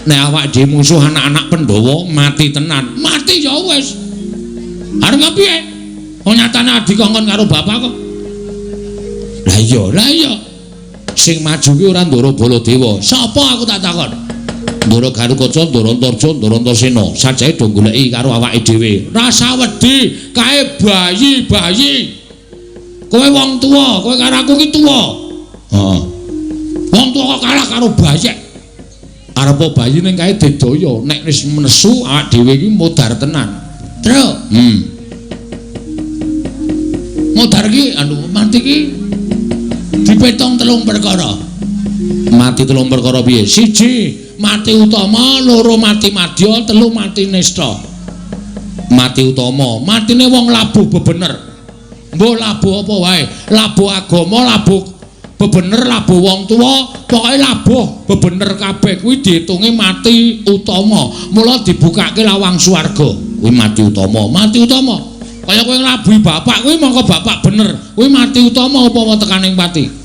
Nek awak dhewe musuh anak-anak Pandhawa mati tenan. Mati ya wis. Arep piye? Wong nyatane adi kongkon karo bapak kok. Lah iya, lah iya. Sing maju ki ora Ndara Baladewa. Sapa aku tak takon? Ndara Garukaca, Ndara Antarja, Ndara Antasena. Sajae do goleki karo awake dhewe. Rasa wedi kae bayi-bayi. Kowe wong tuwa, kowe karo aku ki tuwa. Heeh. Wong tuwa kok kalah karo bayek. Arepa bayi ning kae dedaya, nek wis nesu awak dhewe iki modar tenan. Truk. Modar ki anu mati ki dipetong telung perkara. Mati telung perkara piye? Siji, mati utama, loro mati madya, telu mati nista. Mati utama, matine wong labuh bebener. Mbuh labuh apa wae, labuh agama, labuh bebener, labuh wong tuwa, pokoke labuh bebener kabeh kuwi diitunge mati utama. Mula dibukake lawang swarga. Kuwi mati utama, mati utama. Kaya kowe nglabuhi bapak kuwi mongko bapak bener, kuwi mati utama apa tekaning pati.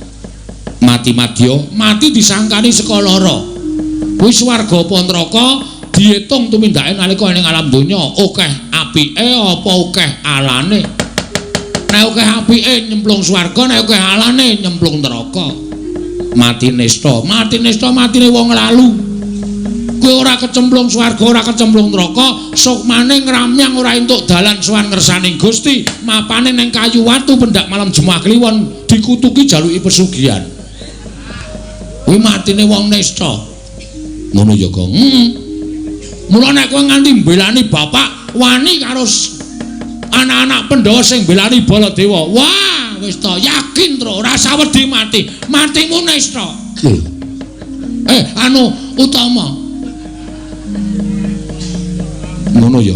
Mati madya, mati disangkani saka lara. Kuwi swarga apa neraka diitung tumindake nalika ning alam donya, akeh apike apa akeh alane. Nek akeh apike nyemplung swarga, nek akeh alane nyemplung neraka. Mati nista, mati nista matine wong lalu. Kowe ora kecemplung swarga, ora kecemplung neraka, sukmane ngramyang ora entuk dalan sowan ngersaning Gusti, mapane ning kayu watu pendak malam Jumat Kliwon dikutuki jaluki pesugihan. Kuwi matine wong nista. Ngono ya, Kang. Mula nek kowe nganti mbelani bapak, wani karo anak-anak Pandhawa sing mbelani Baladewa. Wah, wis to yakin tro ora sawedi mati. Matimu nista. Anu utama. Ngono ya.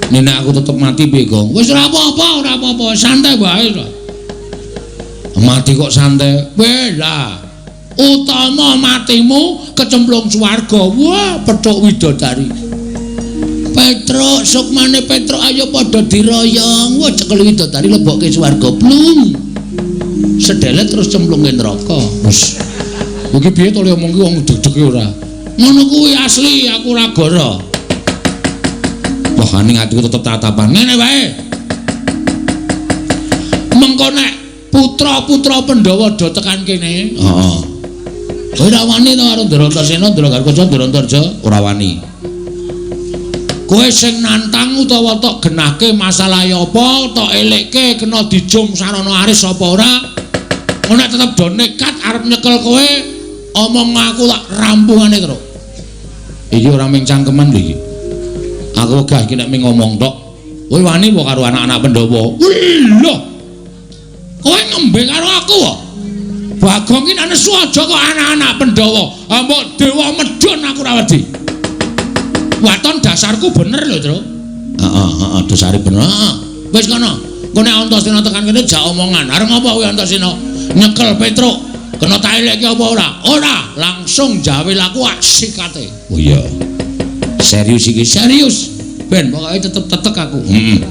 Nek aku tetep mati piye, Gong? Wis ora apa-apa, ora apa-apa, santai wae to. Mati kok santai. Weh lah. Utama matimu kecemplung swarga. Wah, petuk widodari. Petruk, sukmane Petruk ayo padha diroyong. Wah, cekel widodari lebokke swarga. Blung. Sedelet terus cemplunge neraka. Wis. Iki piye to le omong ki wong deg-deg ora? Ngono kuwi asli aku ora goro. Wah, ning atiku tetep tatapan. Ngene wae. Mengko nek putra-putra Pandhawa do tekan kene. Heeh. Kowe ora wani to karo Ndara Antasena, Ndara Garukaca, Ndara Antarja? Ora wani. Kowe sing nantang utawa tok genahke masalahe apa, tok elekke kena dijum sarana aris apa ora? Nek tetep do nekat arep nyekel kowe, omong aku tak rampungane terus. Iki ora mung cangkeman lho iki. Aku wegah iki nek mung ngomong tok. Kowe wani apa karo anak-anak Pandhawa? Lho. Kowe ngembe karo aku kok. Bagong ki nek nesu aja kok anak-anak Pandhawa. Mbok dewa medhun aku ora wedi. Waton dasarku bener lho, Tru. Heeh, heeh, dasare bener. Heeh. Wis kono. Engko nek Antasena tekan kene jak omongan. Arep ngopo kuwi Antasena? Nyekel Petruk. Kena tak eleke apa ora? Ora, langsung jawil aku asikate. Oh iya. Serius iki, serius. Ben pokoke tetep tetek aku. Heeh.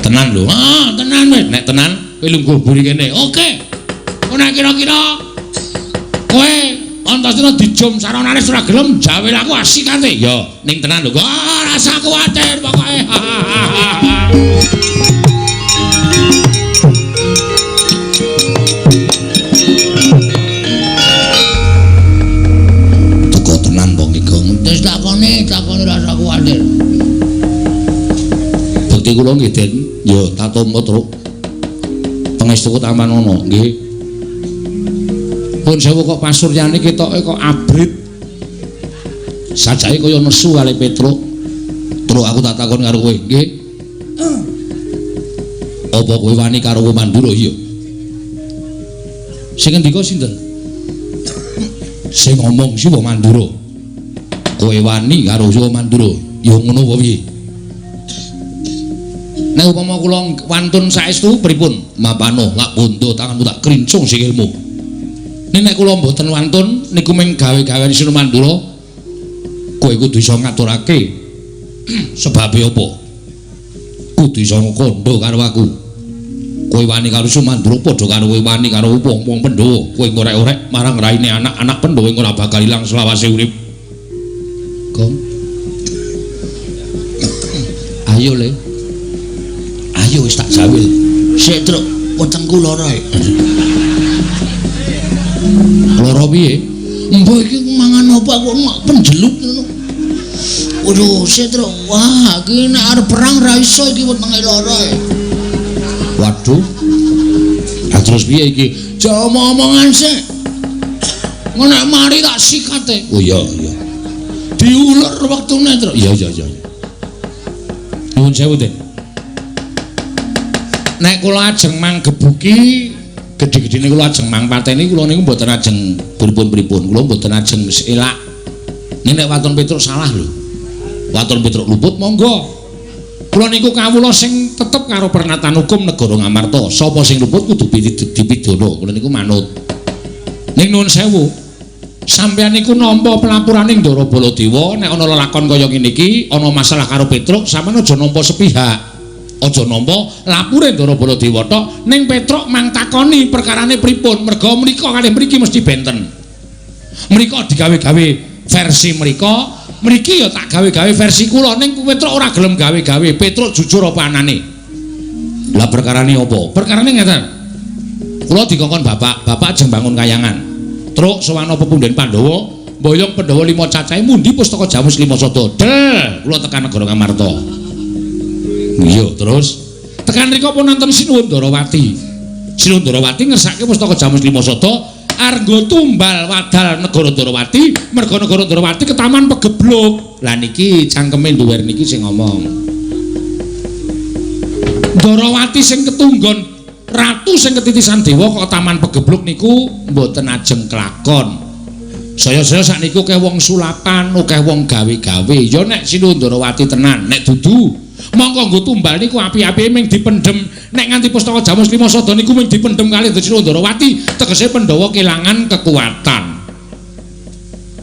Tenan lho. Ah, tenan wis. Nek tenan kowe lungguh buri kene. Oke. Kok nek kira-kira kowe Antasena dijum saronane ora gelem jawil aku asikate. Ya, ning tenan lho. Ora usah kuwatir pokoke. Teko tenan wong iki. Wis takone, takone ora usah kuwatir. Bukti kula nggih, Den. Ya tatompa, Truk. Pangestuku tamanono, nggih. Pun sewu kok pasuryane ketoke kok abrit. Sajake kaya nesu kali Petruk. Truk aku tak takon karo kowe, nggih. Apa kowe wani karo Mandura? Iya. Sing ngendika sinten? Sing ngomong Siwa Mandura. Kowe wani karo Siwa Mandura? Ya ngono apa piye? Nek upama kula wantun saestu pripun? Mapano lak bondo tanganmu tak krincung sikilmu. Nek kula mboten wantun niku mung gawe-gawean Siwa Mandura, kowe kudu iso ngaturake sebabe apa? Kudu iso kandha karo aku. Kowe wani karo Siwa Mandura padha karo kowe wani karo wong-wong Pandhawa. Kowe ngorek-orek marang raine anak-anak Pandhawa ora bakal ilang selawase urip. Gong. Ayo le. Ayo wis tak jawil. Sik, Truk, wetengku lara. Lara piye? Mbah iki mangan apa aku mak penjelut ngono. Waduh, sik, Truk. Wah, iki nek arep perang ra iso iki wetenge lara. Waduh. Lah terus piye iki? Aja omong-omongan sik. Nek mari tak sikate. Oh iya, iya. Diulur wektune, Truk. Iya, iya, iya. Nuwun sewu, Den. Nek kula ajeng manggebuki gedhe-gedhene kula ajeng mangpateni kula niku mboten ajeng pripun-pripun. Kula mboten ajeng elak. Nek waton Petruk salah lho. Waton Petruk luput monggo. Kula niku kawula sing tetep karo pernatan hukum negara Ngamarta. Sapa sing luput kudu dipidana. Kula niku manut. Ning nuwun sewu. Sampeyan niku nampa pelapurane Ndara Baladewa nek ana lelakon kaya ngene iki, ana masalah karo Petruk, sampeyan aja nampa sepihak. Aja nampa lapure Ndara Baladewa tok, ning Petruk mang takoni perkarane pripun, merga mrika kalih mriki mesti benten. Mrika digawe-gawe versi mrika, mriki ya tak gawe-gawe versi kula, ning Petruk ora gelem gawe-gawe. Petruk jujur apa anane? Lah perkarane apa? Perkarane ngeten. Kula dikongkon bapak, bapak ajeng bangun kayangan. Truk sowan pepunden Pandhawa, mboyong Pandhawa 5 cacahe mundi pustaka Jamus 5 sada. Del, kula tekan negara Ngamarta. Iya, terus tekan rika pun nonton Sinuwun Darawati. Sinuwun Darawati ngersake pustaka Jamus 5 sada arenggo tumbal wadal negara Darawati, merga negara Darawati ketaman pegebluk. Lah niki cangkeme nduwer niki sing ngomong. Darawati sing ketunggon ratu sing ketitisan dewa kok taman pegebluk niku mboten ajeng kelakon. Saya-saya sakniku akeh wong sulapan, akeh wong gawe-gawe. Ya nek Sinuwun Darawati tenan, nek dudu mongko nggo tumbal niku api-apike ming dipendhem. Nek nganti pustaka Jamus 5 sada niku ming dipendhem kalih Sinuwun Darawati, tegese Pandhawa kelangan kekuatan.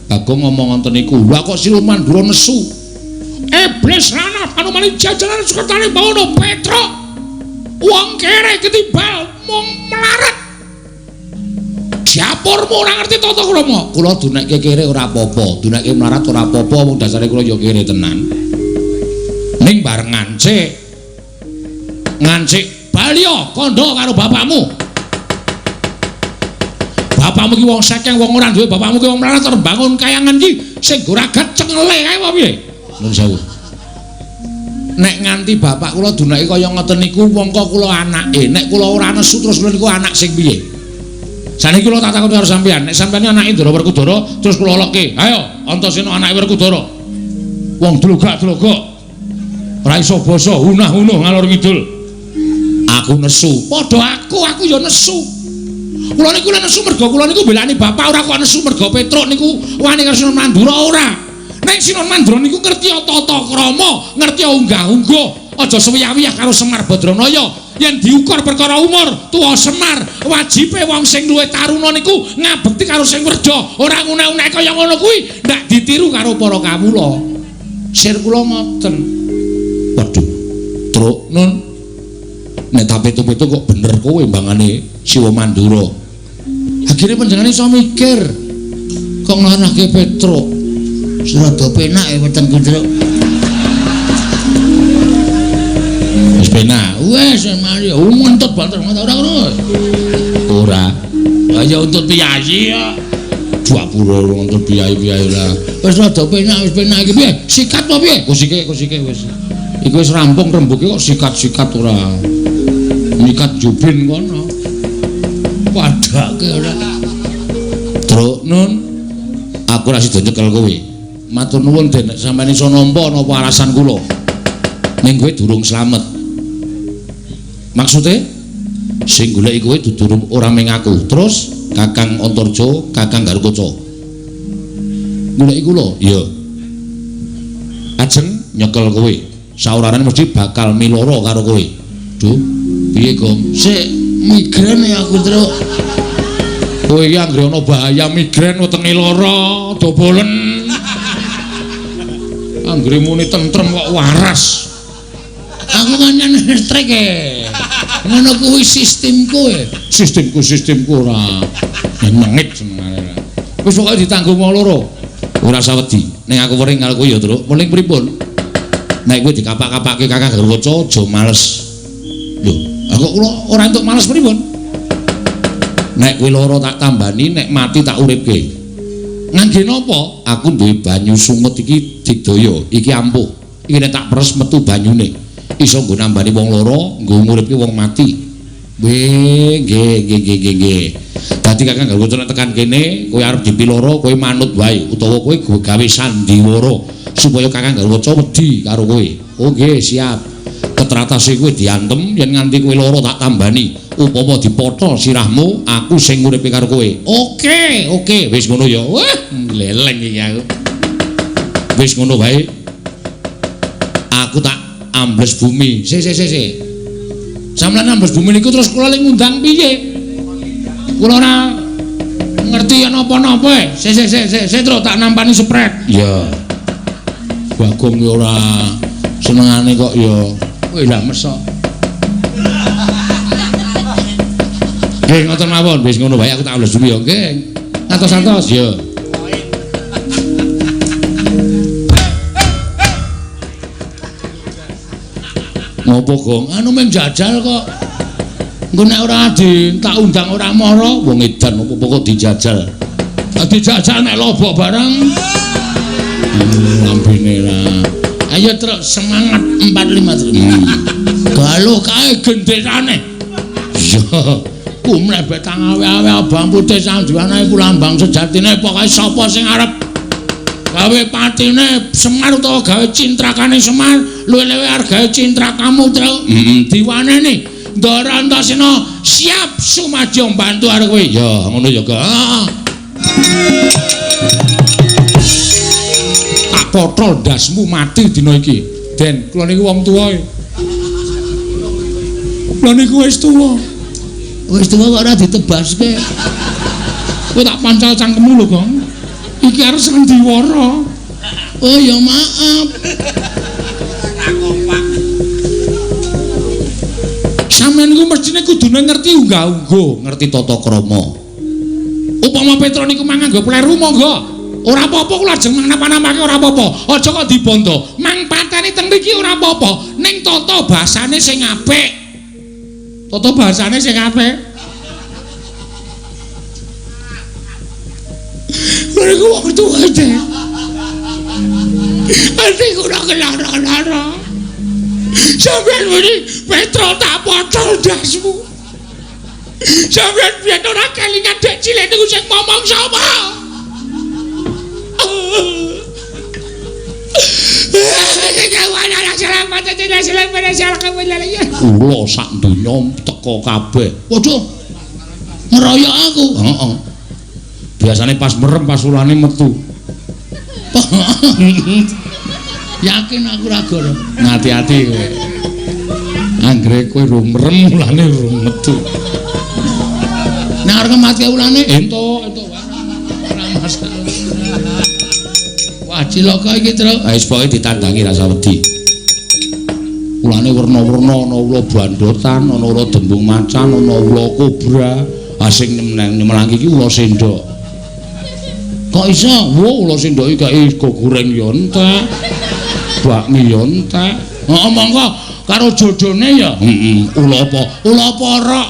Bagong ngomong ngoten niku, lha kok Sinuwun Mandura nesu. Iblis lanang panumali jajaran sukertane bawono Petruk. Wong kere ketimbal mung melarat. Japurmu ora ngerti tata krama. Kula dunekke kere ora apa-apa, dunekke melarat ora apa-apa, wong dasare kula ya kere tenan. Ning bareng ngancik. Ngancik baliya kandha karo bapakmu. Bapakmu ki wong sekeng, wong ora duwe, bapakmu ki wong melarat arep bangun kayangan ki sing goragat cengele kae apa piye? Nuwun sewu. Nek nganti bapak kula dunake kaya ngoten niku mongko kula anake, nek kula ora nesu terus kula niku anak sing piye? Saniki kula tak takon karo sampeyan, nek sampeyan anake Ndara Werkudara terus kula lokke, ayo Antasena anake Werkudara. Wong dlogak-dlogok. Ora iso basa, unah-unuh ngalor ngidul. Aku nesu. Padha aku ya nesu. Kula niku nesu merga kula niku mbelani bapak, ora kok nesu merga Petruk niku wani karo Sinuwun Mandura ora. Nek Sinuwun Mandura niku ngerti tata krama, ngerti unggah-ungguh, aja suwiyah-wiyah karo Semar Badranaya. Yen diukur perkara umur, tuwa Semar, wajibe wong sing luwih taruna niku ngabekti karo sing werja, ora ngunek-unek kaya ngono kuwi, ndak ditiru karo para kawula. Sir kula ngoten. Waduh, Truk nun. Nek tak pitu-pitu kok bener kowe mbangane Siwa Mandura. Akhire panjenengane iso mikir. Kok nglanahke Petruk? Rada penak ya wetengku, Truk. Wis penak. Wis mari ngentut banter ora ngono. Ora. Ya untut piyayi ya. 20 ngentut piyayi-piyayi lah. Wis rada penak, wis penak iki piye? Sikat apa piye? Kusike wis. Iku wis rampung rembuke kok sikat-sikat ora. Mikat jubin kono. Padake ora. Truk nun, aku ora sida nyekel kowe. Matur nuwun Den, sampeyan iso nampa napa alasan kula. Ning kowe durung slamet. Maksude sing goleki kowe dudu ora ming aku. Terus Kakang Antarja, Kakang Garukaca. Goleki kula? Iya. Ajeng nyekel kowe. Saurarane mesti bakal miloro karo kowe. Duh, piye, Gong? Sik migrain ya aku, Truk. Kowe iki anggere ana bahaya migrain wetenge lara, dobolen. Anggere muni tentrem kok waras. Aku kan listrik e. Ngono kuwi sistemku e. Sistemku ora nyengit senengane. Wis pokoke ditanggung wong loro. Ora usah wedi. Ning aku wering karo kowe ya, Truk. Weling pripun? Nek kowe dikapak-kapake Kakang Garukaca aja males. Lho, aku kula ora entuk males pripun? Nek kowe lara tak tambani, nek mati tak uripke. Ngangge napa? Aku duwe banyu sungut iki digdaya, iki ampuh. Iki nek tak peres metu banyune. Iso nggo nambani wong lara, nggo nguripke wong mati. Nggih, nggih, nggih, nggih, nggih. Dadi Kakang Garukaca nek tekan kene, kowe arep dipiloro, kowe manut wae utawa kowe gawe sandiwara supaya Kakang Garukaca wedi karo kowe. Oh nggih, siap. Ketratase kowe diantem yen nganti kowe lara tak tambani. Upama dipotol sirahmu, aku sing nguripi karo kowe. Oke, oke, wis ngono ya. Wah, gleleng iki aku. Wis ngono wae. Aku tak ambles bumi. Si. Sampeyan ambles bumi niku terus kula le ngundang piye? Kula ora ngerti napa-napa e. Si, terus tak nampani sprek. Iya. Bagong ya ora senengane kok ya. Kowe lah mesok. Nggih ngoten mawon, wis ngono wae aku tak ambles bumi ya nggih. Atos-atos ya. Ngopo, Gong? Anu mung jajal kok. Engko nek ora di tak undang ora mara, wong edan opo kok dijajal. Dijajal nek lobok barang. Lambene lah. Ayo truk semangat 4 5 3. Galuh kae genderane. Iya. Kumlebet awe-awe abang putih sandiwane iku lambang sejatine pokoke sapa sing arep gawe patine Semar utawa gawe cintrakane Semar luwih-luwih argae cintrakamu truk. Heeh, diwaneni. Ndara Antasena siap sumadyo mbantu karo kowe. Ya, ngono ya, Kak. Tak potol ndasmu mati dina iki. Den, kula niku wong tuwa. Kula niku wis tuwa. Wis tuwa kok ora ditebaske. Kowe tak pancal cangkemmu lho, Gong. Iki arep sandiwara. Oh ya maaf. Sampeyan niku mestine kudune ngerti unggah-ungguh, ngerti tata krama. Upama Petro niku mang nganggo pleru monggo. Ora apa-apa kula ajeng napa-napake ora apa-apa. Aja kok dibondo. Mang pateni teng mriki ora apa-apa. Ning tata basane sing apik. Tata basane sing apik. Niku wong tuwa teh. Ati kula kelara-lara. Sampeyan muni Petro tak potol ndasmu. Sampeyan biyen ora kelingan dek cilik niku sing momong sapa? Kula sak donya teka kabeh. Waduh. Ngeroyok aku. Heeh. Biasane pas merem pas ulane metu. Yakin aku ora goro. Ngati-ati kowe. Anggere kowe rung merem ulane rung metu. Nek arep mati ulane entuk ora masalah. Wah, cilaka iki, Truk. Wis pokoke ditandangi rasa wedi. Ulane werna-werna, ana ula bandotan, ana ula dembung macan, ana ula kobra. Ah sing nyemelang iki ula sendok. Kok iso? Wo ula sendoki gawe sego goreng ya entek. Bakmi ya entek. Heeh, monggo karo jodone ya. Heeh, ula apa? Ula porok.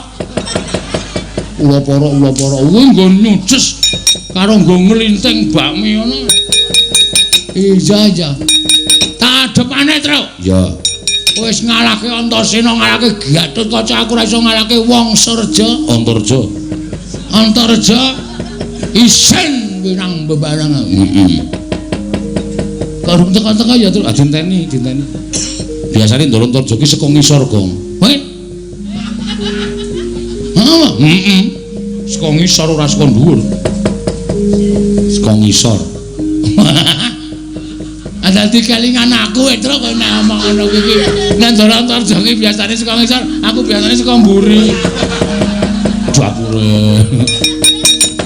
Ula porok, ula porok. Kuwi nggo nyuces karo nggo nglinting bakmi ngono. Iya, iya. Tak adepane, Truk. Iya. Wis ngalahke Antasena, ngalahke Gatotkaca, aku ora iso ngalahke Wangsareja. Antarja. Antarja isin winang bebareng. Heeh. Karo teka-teka ya, Truk. Dinteni, dinteni. Biasane Ndara Antarja ki saka ngisor, Gong. Kowe? Heeh. Heeh. Saka ngisor ora saka dhuwur. Saka ngisor. Dadi kelingan aku, Truk, kowe nek omong ngono kuwi iki. Nek Ndara Antarja ki biasane saka ngisor, aku biasane saka mburi. Dapure.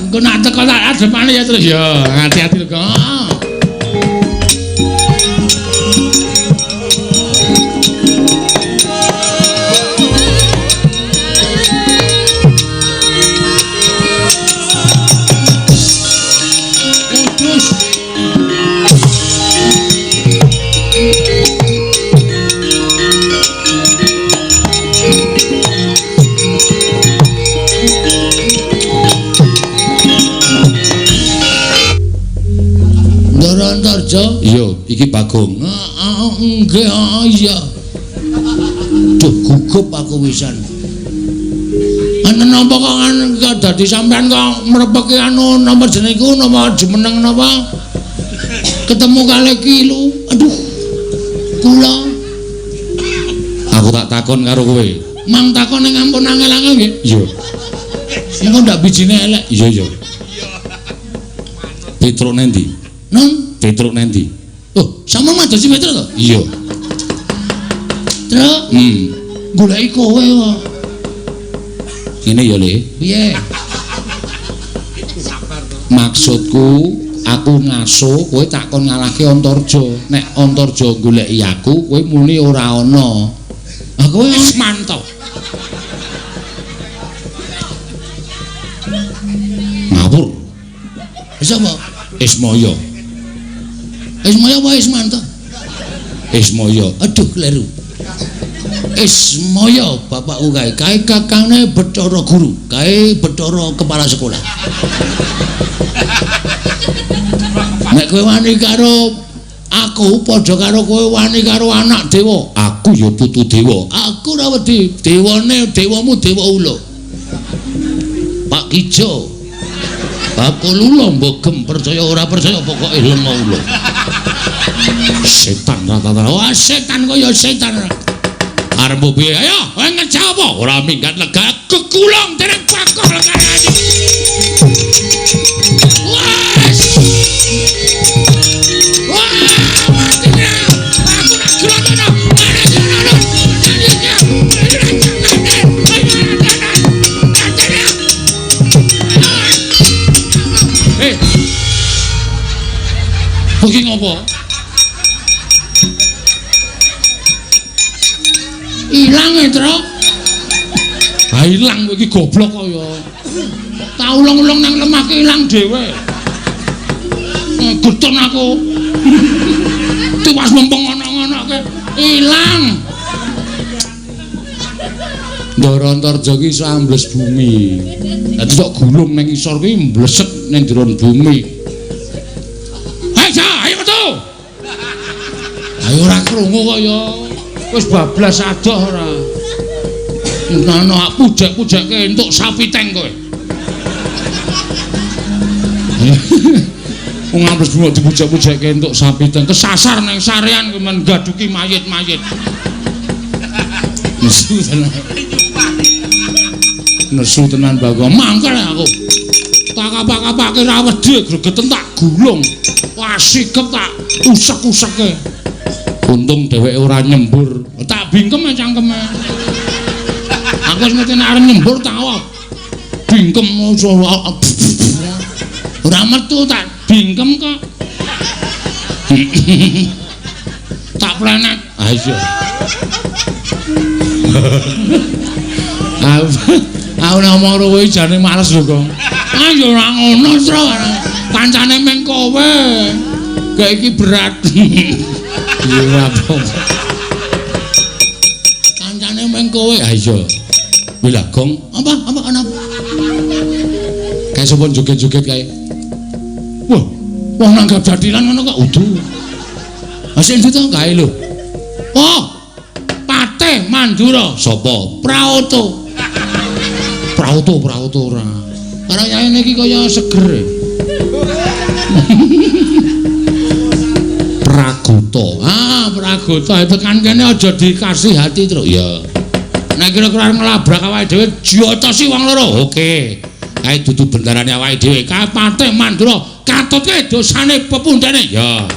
Engko nek teko tak adepane ya, Truk. Ya, hati-hati lho, Gong. Antarja? Iya, iki Bagong. Heeh, nggih, iya. Duh, gugup aku wisan. Ana napa kok dadi sampean kok mrepeki anu napa jenenge iku napa jumeneng napa? Ketemu kalih ki lu. Aduh. Kula. Aku tak takon karo kowe. Mang takon ning ampun angel-angel nggih. Iya. Engko ndak bijine elek. Iya, iya. Petruk nendi? Nang Petruk nendi? Oh, sama madosi Petruk to? Iya. Truk? Goleki kowe kok. Ngene ya, Le. Piye? Sabar to. Maksudku, aku ngaso kowe tak kon ngalahke Antarja. Nek Antarja goleki aku, kowe muni ora ana. Ah, kowe wis manto. Ngawur. Wis apa? Ismaya. Ismaya apa Ismanto? Ismaya. Aduh, kleru. Ismaya bapakku kae, kae kakangne Bathara Guru, kae Bathara kepala sekolah. Nek kowe wani karo aku padha karo kowe wani karo anak dewa. Aku ya putu dewa. Aku ora wedi. Dewane dewamu dewa ula. Pak Kijo. Bakul ula mbok percaya ora percaya pokoke lenga ula. Setan rata-rata. Wah, setan kaya setan. Arep piye? Ayo, kowe ngejak apa? Ora minggat lega kekulung dening bakul legane. Wes. Wah, mati ora. Aku nak glono. Iki ngopo? Ilang e, Truk. Ha ilang kowe iki goblok kok ya. Tak ulung-ulung nang lemah ki ilang dhewe. Getun aku. Tiwas mempeng ngono-ngonoke ilang. Ndara Antarja ki iso ambles bumi. Dadi tok gulung nang isor ki mbleset ning jero bumi. Ayo ora krungu kok ya. Wis bablas adoh ora. Ngono pujek-pujeke entuk sapi teng kowe. Wong ambles bumi dipujek-pujeke entuk sapi teng kesasar nang sarean men gaduki mayit-mayit. Nesu tenan. Nesu tenan Bagong. Mangkel aku. Tak kapak-kapake ra wedi gregeten tak gulung. Wah sikep tak usek-useke. Untung dheweke ora nyembur. Tak bingkem cangkeme. Aku wis ngerti nek arep nyembur tak bingkem ora metu tak bingkem kok. Tak planet. Ah iya. Aku nek omong karo kowe jane males lho, Gong. Ah ya ora ngono, Tru. Kancane meng kowe. Kayak iki berat. Iya apa. Kancane meng kowe. Ha iya. Kuwi lah gong. Apa apa ana? Kae sapa joget-joget kae? Wah, wong nanggap jathilan ngono kok udu. Ha sing ndi to kae lho. Oh. Patih Mandura sapa? Praoto. Praoto, Praoto ora. Karo yaene iki kaya seger. Pragota. Ah, Pragota tekan kene aja dikasih hati, Truk. Ya. Nek kira-kira nglabrak awake dhewe jotosi wong loro. Oke. Kae dudu bendarane awake dhewe. Kae Patih Mandura katutke dosane pepundhene. Ya.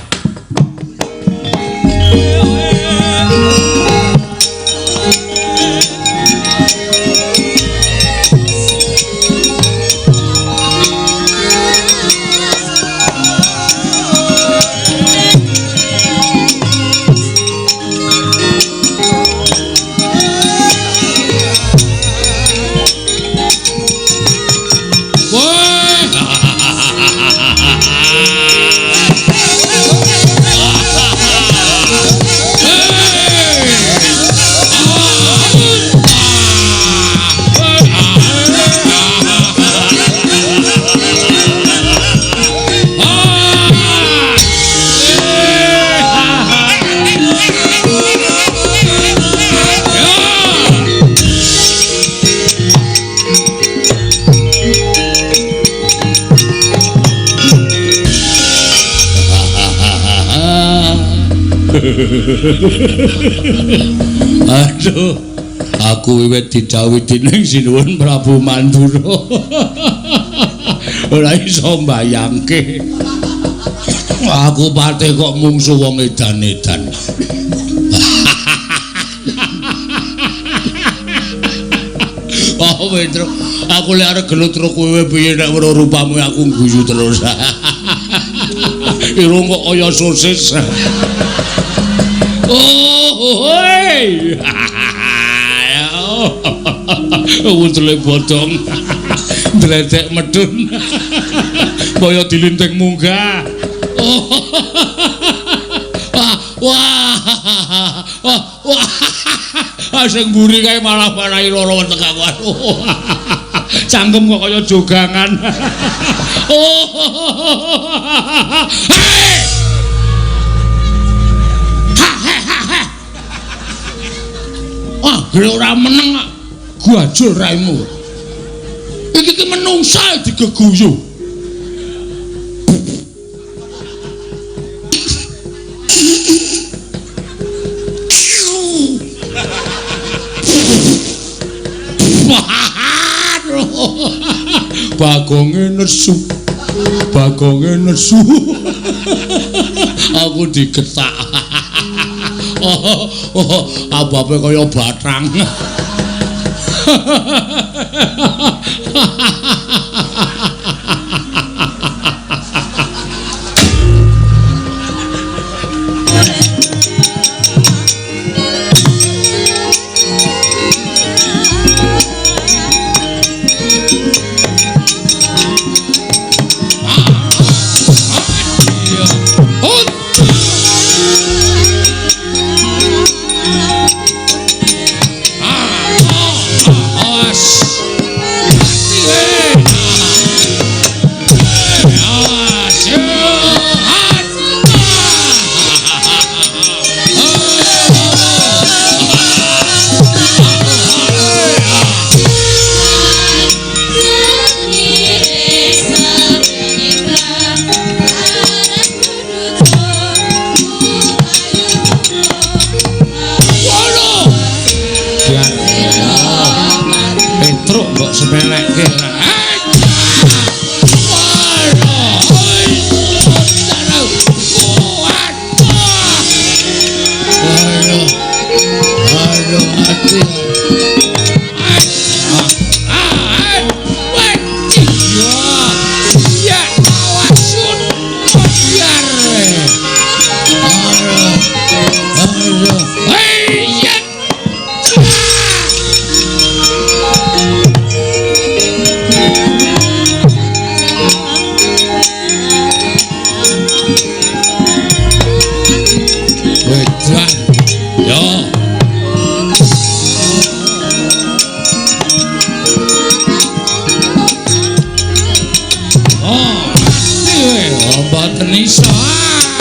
Aduh, aku wiwit didhawuhi dening Sinuwun Prabu Mandura. Ora iso mbayangke. Aku patih kok mungsu wong edan-edan. Oh, Petro, aku lek arep gelut karo kowe piye nek weruh rupamu aku guyu terus. Irung kok kaya sosis. Oh, hoi. Wundule bodong. Dledek medun. Kaya dilinting munggah. Wah, wah. Wah. Sing mburi kae malah marahi lara weteng aku. Cangkem kok kaya jogangan. Oh. Hei! Wah, gere ora meneng kok. Gajul raimu. Iki ki menungsa digeguyu. Bagonge nesu. Bagonge nesu. Aku digetak. Oh, oh, ababe kaya bathang. Awas. Hey. Mboten iso.